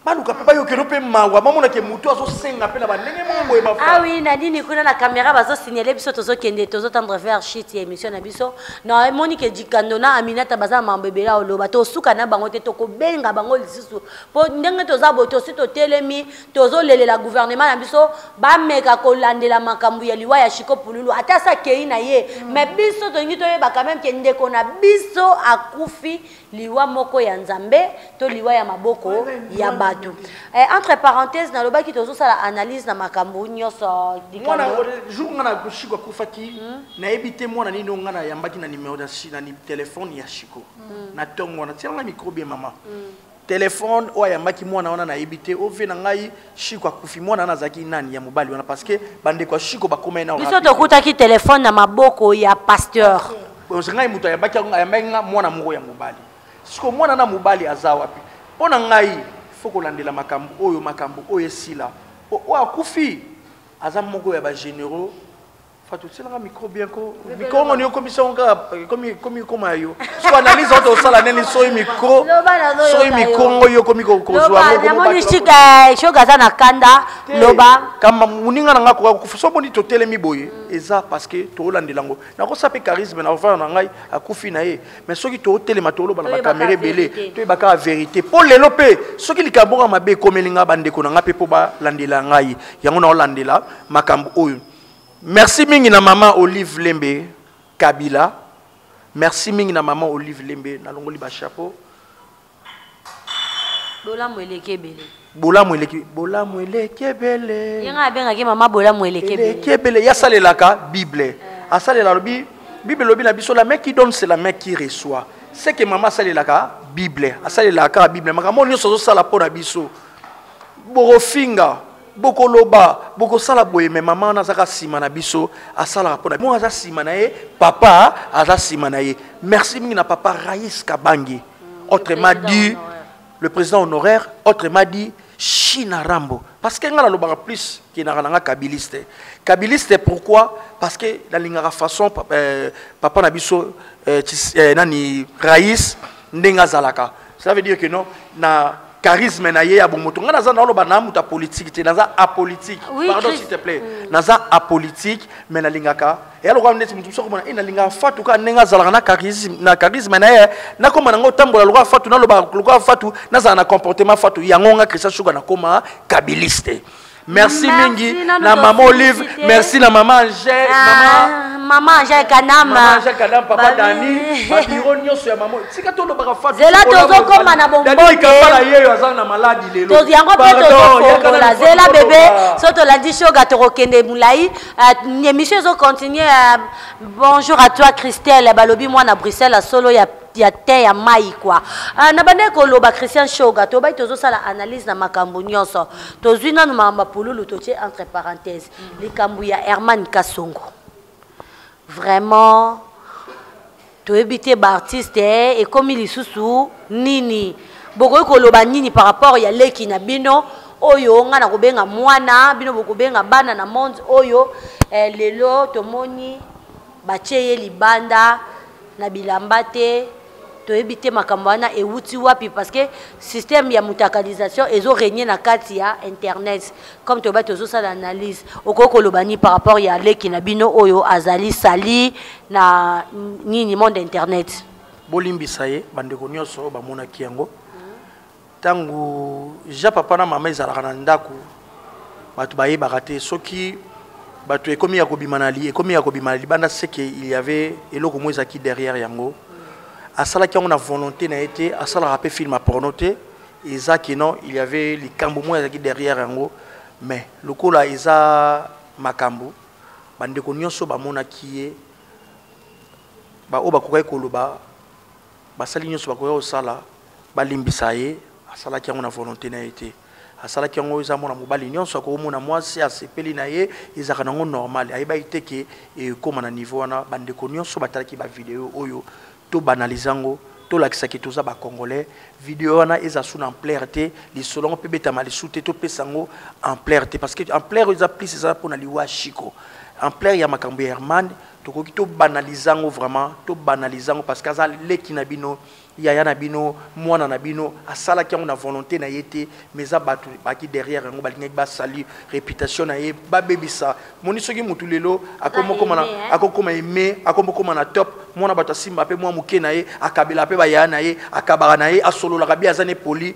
baluka mpe bayokelo mpe mawa, bamonake motu azosenga mpe na bandenge moko boye bafa. Ah oui, na nini kuna na caméra bazosignale biso, tozokende, tozotendre vers shit ya émission na biso. Na emoni ke Dikando na Aminata baza na mambo ebele ya koloba, tosuka na bango te, tokobenga bango lisusu po ndenge toza boye, tosi totelemi, tozolelela gouvernement na biso bameka kolandela makambo ya liwa ya Shiko Pululu, ata sa kei na ye. Mais biso tolingi toyeba quand même ke ndeko na biso akufi liwa moko ya Nzambe to liwa ya maboko ya bato. Entre parenthèses, nalobaki tozosala analyse na makambo nyonso. Mwana, jour nga na Shiko akufaki, nayebi te mwana nini oyo nga nayambaki na numéro na téléphone ya Shiko. Na ntongo wana, tiela nga micro bien, mama. Téléphone oyo ayambaki mwana wana nayebi te, ove na ngai Shiko akufi, mwana wana azalaki nani ya mobali wana, parce que bandeko ya Shiko bakomai na biso tokutaki téléphone na maboko ya pasteur. Parce ngai moto ayambaki yango, ayambaki nga mwana moko ya mobali. Siko mwana na mobali aza wapi? Mpo na ngai faut kolandela makambo oyo, makambo oyo esila. Po oyo akufi aza moko ya ba généraux. Fatou, tielanga micro bien ko. Micro ngoni okomisa ngo kaka, komi, komi koma yo. Siko analyse oyo tosala nini, soki micro, Loba na zo soki yoka micro yo. ngo yo komi kozwa Loba, ngo, komi namoni bato Chika, Choga aza na kanda, Te. loba. Kamba moninga na nga akoka kokufa. Soki omoni totelemi boye, eza parce que tolandela ngo. Nakosa pe charisme na ovanda na ngai, akufi na ye. Mais soki totelema, toloba na ba Toyebaka caméra ebele, vérité. toyebaka vérité. Po lelo pe, soki likambo moko ya mabe ekomeli nga, bandeko na nga pe po balandela ngai. Yango na olandela makambo oyo. Merci mingi na mama Olive Lembe Kabila. Merci mingi na mama Olive Lembe, nalongoli ba chapeau. Bolamu eleki ebele. Bolamu eleki, bolamu eleki ebele. Ye nga abengaki mama bolamu eleki ebele. Eleki ebele, ya salelaka Bible. Asalela lobi, Bible lobi na biso, la main qui donne c'est la main qui reçoit. C'est que mama asalelaka Bible, asalelaka Bible. Makambo nyonso azosala mpo na biso. Borofinga, bokoloba, bokosala boye, mais mama wana azaka nsima na biso, asalaka mpo na biso. Moi aza nsima na ye, papa aza nsima na ye. Merci mingi na papa Raïs Kabange. Autrement président dit, honoraire. le président honoraire, autrement dit, China Rambo. Parce que nga nalobaka plus que naka nanga kabiliste. Kabiliste pourquoi? Parce que la lingaka façon, papa na biso nani Raïs ndenga zalaka. Ça veut dire que non, na charisme na ye ya bomoto. Nga naza naloba na muta politique te, naza apolitique. Oui, Pardon, Chris. s'il te plaît. Naza apolitique, mais na lingaka. Et alors, quand on est mutu soko mona, eh, na lingaka Fatou ka ndenga zalaka na charisme, na charisme na ye, na koma nango tambola lokola Fatou, na loba lokola Fatou, na zala na comportement Fatou. Yango nga Christian Sugar na koma kabiliste. Merci, Merci, mingi nanu na maman Olive, tofelicité. merci na maman Angèle, Ah, maman maman Angèle Kanam. Maman Angèle Kanam, papa Ba- Dani, ba bureau nyonso ya maman. Tika to lobaka Fatou, Zela Sokola tozo Mozali. koma na bombote. Dani Kambala yeyo aza na maladi lelo. Tozo yango pe Pardon, tozo yaka na fongola. micro Zela toloba. bébé, so tolandi shoga tokokende molai. Émission ezo continuer. Bonjour à toi Christelle, balobi moi na Bruxelles à solo ya ya te ya mai quoi. Na bande koloba Christian Shoga, tobai tozo sala analyse na makambo nyonso. Tozwi nanu makambo ya pululu totie entre parenthèses. Likambo ya Herman Kasongo. Vraiment toyebi te ba artiste, ekomi lisusu nini? Bokoki koloba nini par rapport ya leki na bino oyo nga na kobenga mwana, bino bokobenga bana na monde oyo, lelo tomoni batie ye libanda na bilamba te, toyebi te makambo wana ewuti wapi, parce que système ya mutakalisation ezo régner na kati ya internet. Comme toba tozosala analyse, okoki koloba nini par rapport ya leki na bino oyo azali sali na nini monde internet? Bolimbisa ye bandeko nyonso oyo bamonaki yango. Ntango ja papa na mama ezalaka na ndako, Bato bayebaka te soki bato ekomi ya kobima na li ekomi ya kobima na libanda, c'est que il y avait eloko moko ezalaki derrière yango. Asalaki yango na volonté na ye te, asalaka mpe film ya porno te. Eza ke non, il y avait likambo moko ezalaki derrière yango. Mais lokola eza makambo, bandeko nyonso bamonaki ye, baoyo bakokaki koloba basali nyonso bakoki kosala, balimbisa ye. Asalaki yango na volonté na ye te, asalaki yango eza mwana mobali nyonso akokomona mwasi asepeli na ye, ezalaka nango normal. Ayebaki te ke ekóma na niveau wana. Bandeko nyonso batalaki bavideo oyo, tobanalize yango, tolakisaki toza bacongolais. Video wana eza su na ampleur te, lisolo yango mpe betama lisu te, topesa yango ampleur te, parce que ampleur eza plus eza mpona liwa Chiko. Ampleur ya makambo ya Herman, tokoki tobanalize yango vraiment, tobanalize yango, parce que aza leki na bino, yaya na bino, mwana na bino. Asalaki yango na volonté na ye te, mais eza bato baki derrière yango, balingaki basali réputation na ye, babebisa. Moni soki motu lelo akokoma aimé, akokoma na top, mwana bato asimba mpe mwa moke na ye, akabela mpe bayaya na ye, akabaka na ye, asololaka bi, aza ne poli.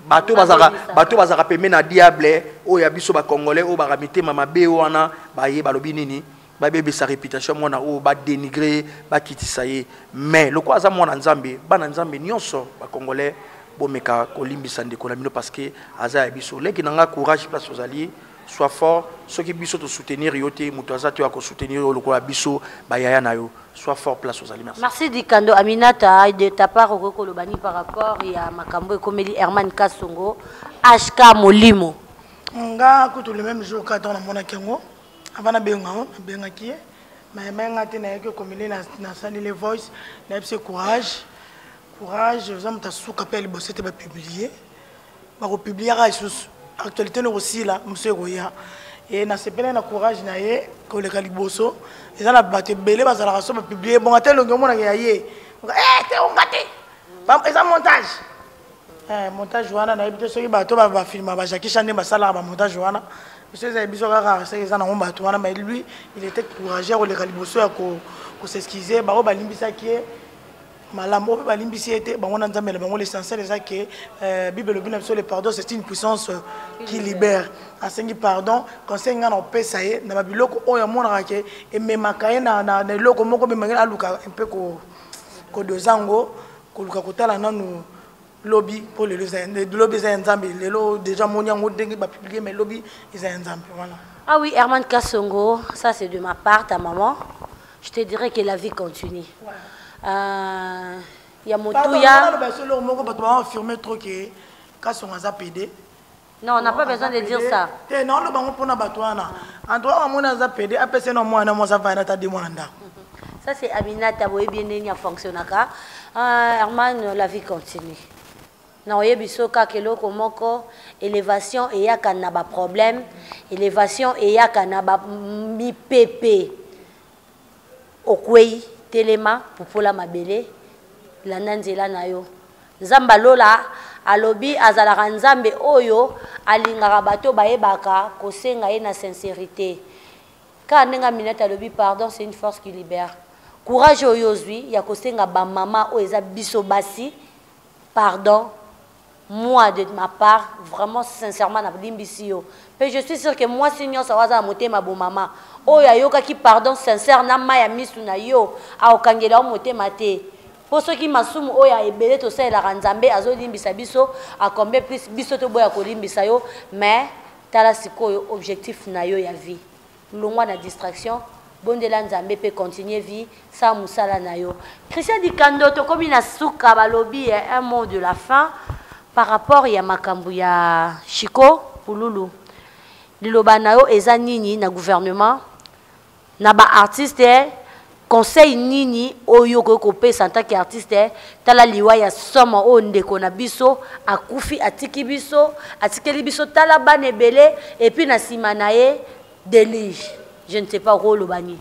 Bato bazalaka pembe na diable oyo ya biso bacongolais, oyo baka mitema mabe wana, baye balobi nini? Babebisa réputation mwana oyo, badénigre ye, bakitisa ye. Mais lokola aza mwana Nzambe, bana Nzambe nyonso bacongolais, bomeka kolimbisa ndeko na bino, parce que aza ya biso leki na nga. Courage, place ozali, sois fort. Soki biso tosoutenir yo te, moto aza te oyo akosoutenir yo lokola biso bayaya na yo. Sois fort place ozali. Merci. Merci Dikando. Aminata, de ta part, okoki koloba nini par rapport ya makambo ekomeli Herman Kasongo HK Molimo? Nga kutu, le même jour kaka namonaki yango, avant nabenga yango, nabengaki ye, mais nga te, nayaki okomeli, nasaleli voice, nayebisi courage, courage, oza moto asuka mpe ya liboso te. Bapublie, bakopubliaka lisusu, actualité no kosila, mosu ekoya. E nasepelaki na courage na ye koleka liboso. Eza na bato ebele bazalaka so bapublie bonga te, elongi omonaka ya ye te, onga te, eza montage. Montage wana nayebi te soki bato bafilma bajackie Chan nde basalaka bamontage wana. Biso ezali biso kaka soki eza nango bato wana. Mais lui, il était courageux koleka liboso ya kos'excuse. Bango balimbisaki ye malamu, oyo mpe balimbisi ye te, bango na Nzambe na bango. L'essentiel eza ke Bible elobi na biso: le pardon, c'est une puissance qui libère. Asengi pardon. Conseil ngai na kopesa ye, na babiloko oyo amonaka ke ememaka ye na eloko moko ememaka, aluka mpe kodoza yango, koluka kotala nanu lobi, mpo lelo lobi eza ya Nzambe. Lelo déjà moni yango ndenge bapublie, mais lobi eza ya Nzambe. Voilà. Ah oui, Herman Kassongo, ça c'est de ma part, ta maman. Je te dirais que la vie continue. Ya motuya. Eloko moko, bato baafirme trop ke Kasongo aza pédé. Non, on n'a pas besoin de dire ça. Te, naoloba ngo mpona bato wana. En tout cas, amoni aza pédé, apesa na mwana mwasi, avaya ata de mwana ndako. Ça c'est Aminata, boyebi ndenge afonctionnaka. Herman, la vie continue. Na oyebi so kaka eloko moko: élévation eyaka na baproblème, élévation eyaka na bamipepe. Okwei, telema, pupola mabele, landa nzela na yo. Nzambe alola alobi azalaka Nzambe oyo alingaka bato bayebaka kosenga ye na sincérité. Kaka ndenge Aminata alobi, pardon, c'est une force qui libère. Courage oyo ozwi ya kosenga bamama oyo eza biso basi pardon, moi de ma part, vraiment sincèrement, nalimbisi yo. Mpe je suis sûr que mwasi nyonso aza na motema bomama oyo ayokaki pardon sincère na mai ya misu na yo, akokangela yo motema te. Mpo soki masumu oyo ebele tosalelaka, Nzambe azolimbisa biso, akombe plus biso toboya kolimbisa yo. Mais tala sikoyo objectif na yo ya vie: longwa na distraction, bondela Nzambe mpe continue vie, sala mosala na yo. Christian Dikando, tokomi na suka. Balobi un mot de la fin par rapport ya makambo ya Chiko Pululu. Liloba na yo eza nini na gouvernement, na baartiste? Conseil nini oyo okoki kopesa en tant que artiste? Tala liwa ya somo oyo ndeko na biso akufi, atiki biso, atikeli biso, tala bana ebele, et puis na nsima na ye déluge. Je ne sais pas, okoloba nini?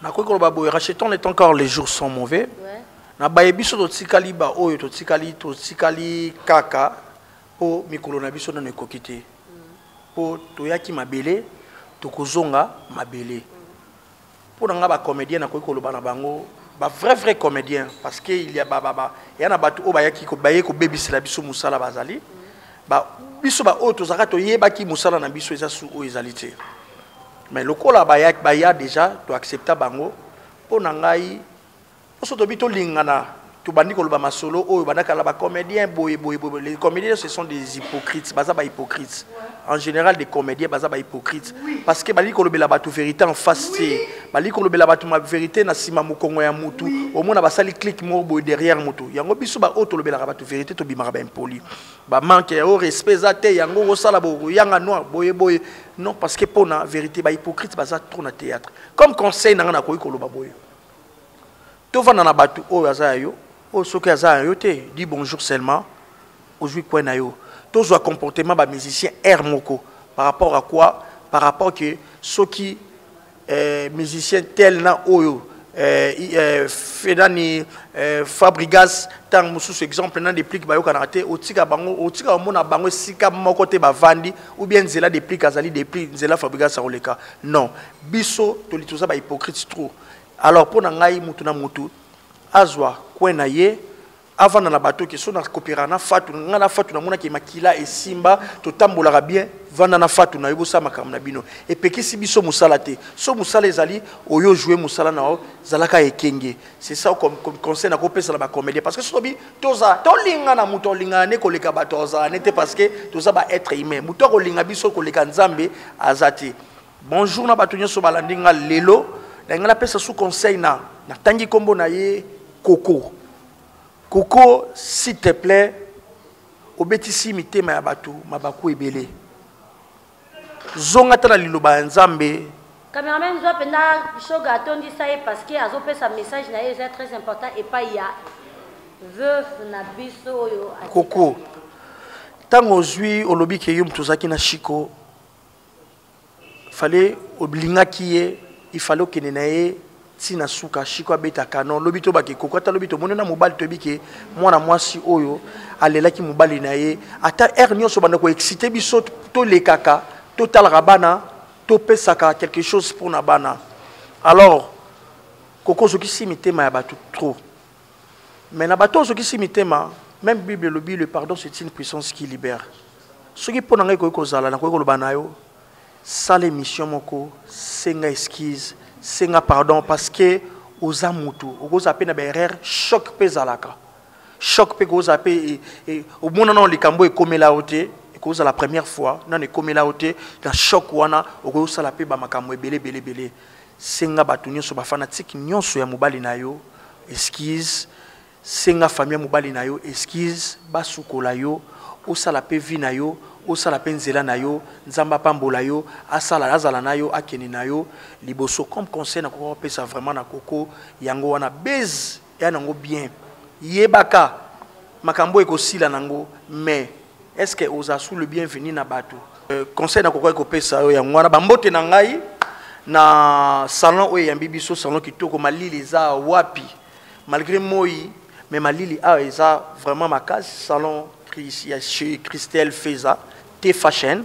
Nakoki koloba boye: rachetons le temps car les jours sont mauvais. Na baye biso totikali, baoyo totikali, totikali kaka mpo mikolo na biso nano ekoki te, mpo toyaki mabele, tokozonga mabele. Mpo na nga, bacomédien, nakoki koloba na bango, bavrai vrai comédien, parce que il y a ba, ba, ba, ya na bato oyo bayaki baye kobebisela biso mosala, bazali. Ba biso ba oyo tozalaka toyebaki mosala na biso eza su oyo ezali te. Mais lokola baya baya déjà to accepta bango mpo na ngai poso tobi tolingana tobandi koloba masolo oyo banda kala ba comédien boye boye boye. Les comédiens, ce sont des hypocrites, baza ba hypocrites en général. Des comédiens baza ba hypocrites parce que balingi kolobela bato vérité en face te, balingi kolobela bato ma vérité na nsima mokongo ya mutu. Omona basali clique moko boye derrière mutu yango. Biso baoyo tolobelaka bato vérité, tobimaka baimpoli, bamanque ya o respect eza te. Yango kosala boyanga noir boye boye, non, parce que mpona vérité, bahypocrite baza trop na théâtre. Comme conseil na nga, nakoki koloba boye: tovanda na bato oyo aza ya yo, oyo soki aza ya yo te, dis bonjour seulement, ozwi coin na yo. Tozwa comportement bamusicien air moko par rapport à quoi? Par rapport que soki musicien tel na oyo fenani Fabrigas, ntango mosusu, exemple na Déplique, bayokanaka te, otika bango, otika omona bango esika moko te bavandi, ou bien nzela Déplique azali, Déplique nzela Fabrigas akoleka. Non, biso toli toza bahypocrite trop. Alors mpo na ngai, mutu na mutu azwa coin na ye, avanda na bato ke so nakopera na Fatu. Ngai na Fatu namonaki makila esimba, totambolaka bien. Vanda na Fatu na yo, bosala makambo na bino. Epekisi biso mosala te. So mosala ezali, oyo joue mosala na yo, zalaka ekenge. C'est ça comme conseil nakopesa na bacomédien, parce que so tobi toza tolinga na moto olingana ne koleka bato azala ne te, parce que toza baêtre humain. Moto akolinga biso koleka Nzambe aza te. Bonjour na bato nyonso balandi nga lelo. Na ngai napesa su conseil na natangi nkombo na ye Koko. Koko, s'il te plaît, obetisi mitema ya bato mabaku ebele. Zonga ta na liloba ya Nzambe. Cameraman, zwa mpenza Shoga atondisa ye, parce que azopesa message na ye, eza très important epai ya veuve na biso oyo. Koko, ntango ozwi, olobi ke yo moto ozalaki na Shiko, fallait olingaki ye, il fallait okende na ye ntina suka. Shiko abetaka non, lobi tobaki Koko, ata lobi tomoni na mobali, toyebi ke mwana mwasi oyo alelaki mobali na ye. Ata heure nyonso banda koexciter biso, tolekaka, totalaka bana, topesaka quelque chose mpona bana. Alors Koko, ozokisi mitema ya bato trop, mais na bato ozokisi mitema, même Bible elobi: le pardon, c'est une puissance qui libère. Soki mpo na ngai ekoki kozala, nakoki koloba na yo: sala émission moko, senga excuse, senga pardon, parce que oza mutu, okozala mpe na baerreur. Choc mpe ezalaka, choc mpe kozala mpe omona nano likambo ekomela yo te, ekozala première fois nano ekomela yo te. Na choc wana okoki kosala mpe bamakambo ebele ebele ebele. Senga bato nyonso, bafanatike nyonso ya mobali na yo excuse, senga famille ya mobali na yo excuse, basukola yo, osala mpe vie na yo, osala mpe nzela na yo. Nzambe apambola yo, asala, azala na yo, akende na yo liboso. Comme conseil nakoka kopesa vraiment na Koko yango wana. Base ya nango bien, yebaka makambo ekosila nango, mais est ce que oza sous le bienvenu na bato? Conseil nakoki kopesa yo yango wana. Bambote na ngai na salon oyo eyambi biso, salon kitoko. Malili eza wapi? Malgré moi, mais malili awa eza vraiment makasi. Salon ya chez Christelle Feza T Fashion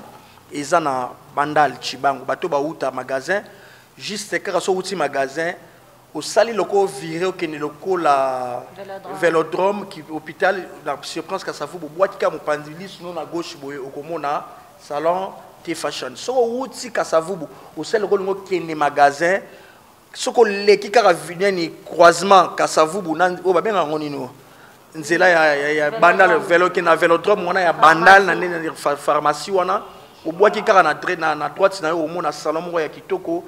eza na Bandal Chibango. Bato bauta magasin, juste kaka so outi magasin, osali loko viré, okende lokola Vélodrome, ki hôpital na surprise Kasavu, bobwaki kaka mopanzi lisu no na gauche boye, okomona salon T Fashion. Soki owuti Kasavubu, osali lokola olingi okende magasin, soki oleki kaka nini, croisement Kasavubu oyo babengaka yango nini, nzela ya Bandal, velo okende na Vélodrome wana ya Bandal, na ndenge pharmacie wana, obwaki kaka na droite na yo, omona salon moko ya kitoko.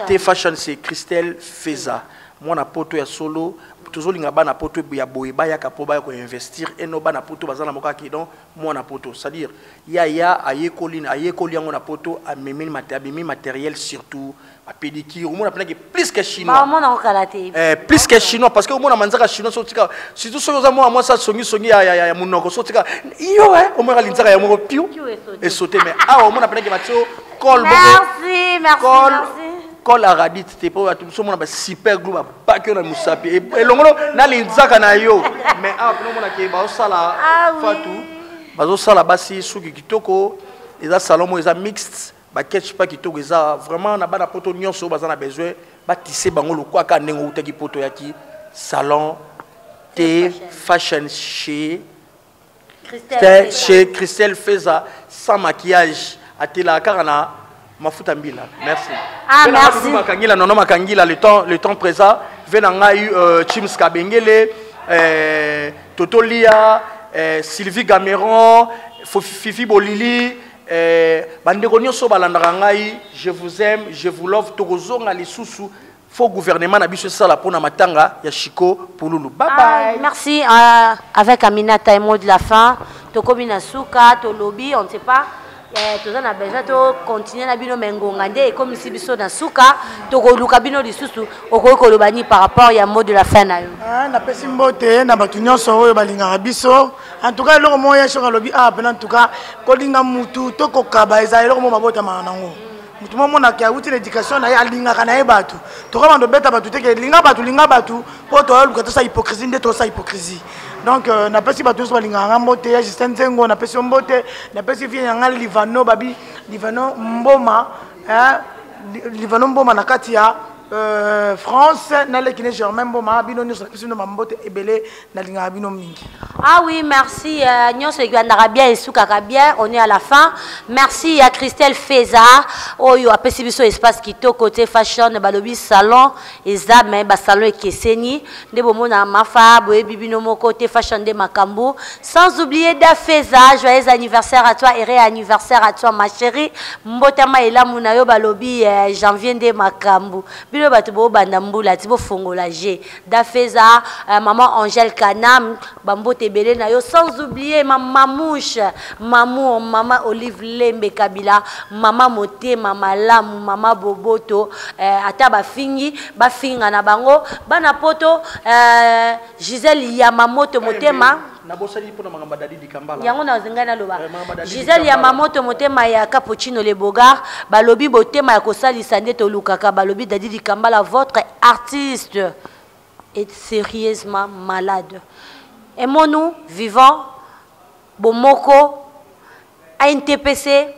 T Fashion, c'est Christelle Feza, mwana poto ya solo. Tozolinga bana poto ya boye bayaka mpo baya koinvestir eno. Bana poto baza na moko akei donc mwana poto, c'est-à-dire yaya ayekoli, ayekoli yango na poto, amemi abimi matériel, surtout bapédicure. Omona mpenaki plus que chinois. Omona okala te. Plus que chinois, parce que omona manzaka chinois, so tika, surtout soki oza mwana mwasi asongisongi ya monoko, so tika yo omona linzaka ya moko piu esaute. Mais awa omona mpenaki batio colle. Merci, merci. Merci. Colle aradite te, mpo bato mosusu omona basuper glue, babaki yo na mosapi elongolo na linzaka na yo. Mais awa mpena omonake bazosala fatu, bazosala basi suki kitoko. Eza salon moko eza mixte, baketch mpa kitoko. Eza vraiment na bana poto nyonso oyo baza na besoin batise bango lokwaka ndenge outaki poto, yaki salon T Fashion chez Christelle chez Christelle Feza sans maquillage atelaka kaka na mafuta mbila. Merci. Ah, merci. Makangila nono makangila le temps présent ve na ngai Chims Kabengele Toto Lia Sylvie Gameron Fifi Bolili bandeko nyonso balandaka ngai, je vous aime, je vous love. Tokozonga lisusu faut gouvernement na biso sala pona matanga ya Chico Pululu. Bye bye. Ah, merci avec Aminata et mot de la fin. Tokomi na suka, to lobby, on ne sait pas. Toza na besoin to continuer na bino mengonga nde ekomi si biso na suka tokoluka bino lisusu okoki koloba nini par rapport ya mot de la fin na yo? Ah, napesi mbote na bato nyonso oyo balingaka biso. En tout cas eloko moko ya shoka lobi, ah, pena en tout cas kolinga mutu to kokaba eza eloko moko babotamaka nango. Mutu moko monaka awuti na éducation na ye, alingaka na ye bato. Tokoka bando beta bato te ke linga bato, linga bato, po toyoluka tosala hypocrisie nde tosala hypocrisie. Donc napesi bato nyonso balingaka nga mbote ya Justin Nzengo, napesi yo mbote, napesi vie ya nga Livano, babi Livano Mboma, hein, Livano Mboma na kati ya France, naleki ne Germain Mboma, bino nyonso napesi bino bambote ebele, nalingaka bino mingi. Ah oui, merci. Nyonso ekandaka bien, esukaka bien, on est à la fin. Merci à Christelle Feza, oyo apesi biso espace kitoko te fashion, balobi salon, eza mais ba salon ekeseni, nde bomona mafa, boyebi bino moko te fashion de makambo. Sans oublier Da Feza, joyeux anniversaire à toi et ré-anniversaire à toi ma chérie. Mbotama elamu na yo balobi janvier nde makambo. Bino bato bo banda mbula ti bo fongola G. Da Feza, maman Angèle Kanam, bambote ebele na yo. Sans oublier ma mamouche, mamour, maman Olive Lembe Kabila, maman Motema Malamu, maman Boboto, ata bafingi, bafinga na bango, bana poto, Gisèle Yamamoto Motema. Nabosani mpona makambo ya Dadi Dikambala. Yango na ngai naloba. Makambo ya Dadi Gisèle Dikambala. Yamamoto Motema ya Cappuccino Le Bogard, balobi botema ya kosalisa nde tolukaka, balobi Dadi Dikambala, votre artiste est sérieusement malade. Aimons-nous vivants, Bomoko, ANTPC,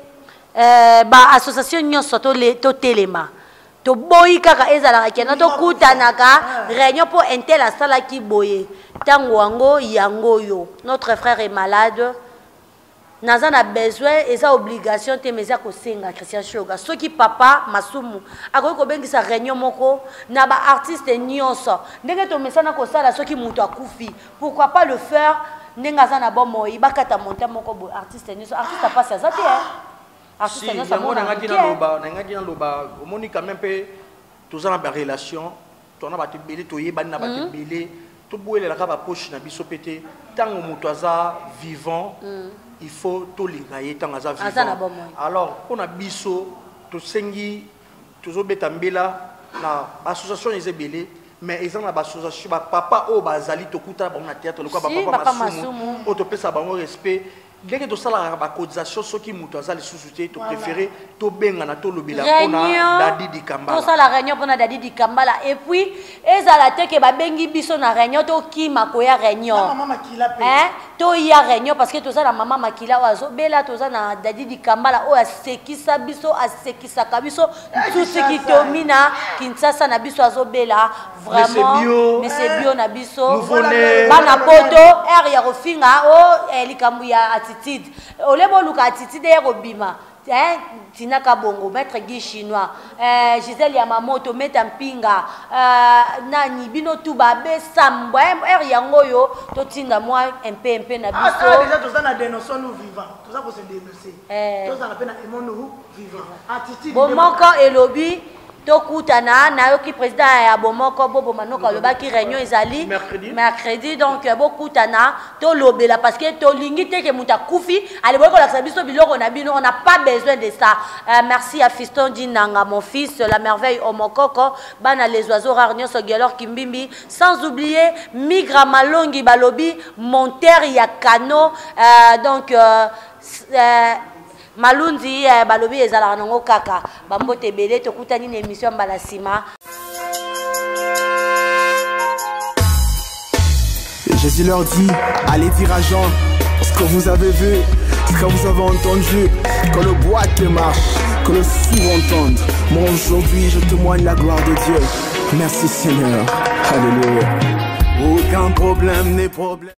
ba association nyonso to le, to telema. To boyi kaka ezalaka kena to kutanaka réunion po intel asalaki boye. Tango yango yango yo. Notre frère est malade. Naza na besoin eza obligation te mais eza kosenga Christian Shoga. Soki papa Masumu akoki kobengisa réunion moko na ba artiste nyonso. Ndenge tomesana kosala soki moto akufi, pourquoi pas le faire ndenge aza na bomoi, bakata montant moko boye artiste nyonso. Artiste apasi aza te, hein? Artiste Si, nyonso yango amona nangaki moke. naloba, nangaki naloba, omoni quand même pe toza na ba relation, toza na bato ebele, toyebani na bato ebele, toboyelelaka ba poche na biso pe te. Ntango moto aza vivant, il faut tolinga ye ntango aza Aza na vivant. bomoi. Alors, mpona biso, tosengi, tozobeta mbela na ba association eza ebele, mais eza na ba association, ba papa oyo bazali tokutana bango na théâtre, lokola ba Si, papa papa Masumu, Masumu. oyo topesa bango respect. Ndenge tosalaka ba cotisation soki moto aza lisusu te, to préféré tobengana, tolobela mpona Réunion, Dadi Dikambala. tosala réunion mpona Dadi Dikambala. Et puis ezala te ke babengi biso na réunion, tokima koya réunion. Na mama Makila pe. Hein? Toya réunion parce que toza na mama Makila oyo azobela, toza na Dadi Dikambala oyo asekisa biso, asekisaka biso. Eh, Nsusi Kinshasa. kitomi na Kinshasa na biso azobela. Vraiment, Monsieur Bio. Monsieur Bio na biso. Nouveau-né. Bana poto, air ya kofinga, oh, likambo ya attitude. Ole boluka attitude ya kobima. Hein, Tina Kabongo, maître Guy Chinois, Gisèle Yamamoto, maître Mpinga, nani, bino tout babe sambwa, hein, air yango yo, totinda moi un peu, un peu na Ah, biso. ça, déjà, toza na dénonçons nous vivants. Toza ko se dénoncer. Toza na pe na aimons nous vivants. Attitude Bomoko elobi, tokutana, nayoki président ya Bomoko, Bobo Manoka, alobaki réunion ezali Mercredi. Mercredi, donc, bokutana, tolobela, parce que tolingi te ke moto akufi, allez, boyeko lakisa biso biloko na bino, on n'a pas besoin de ça. Merci à Fiston Dinanga, mon fils, la merveille Omokoko, bana les oiseaux rares nyonso, Gelor Kimbimbi, sans oublier Migra Malongi Balobi, Monter Yakano, donc Malundi, balobi ezalaka nango kaka bambote ebele, tokutani na émission mbala nsima. Jésus leur dit, allez dire à Jean ce que vous avez vu, ce que vous avez entendu, que le boiteux marche, que le sourd entende. Moi aujourd'hui, je témoigne la gloire de Dieu. Merci Seigneur. Alléluia. Aucun problème n'est problème.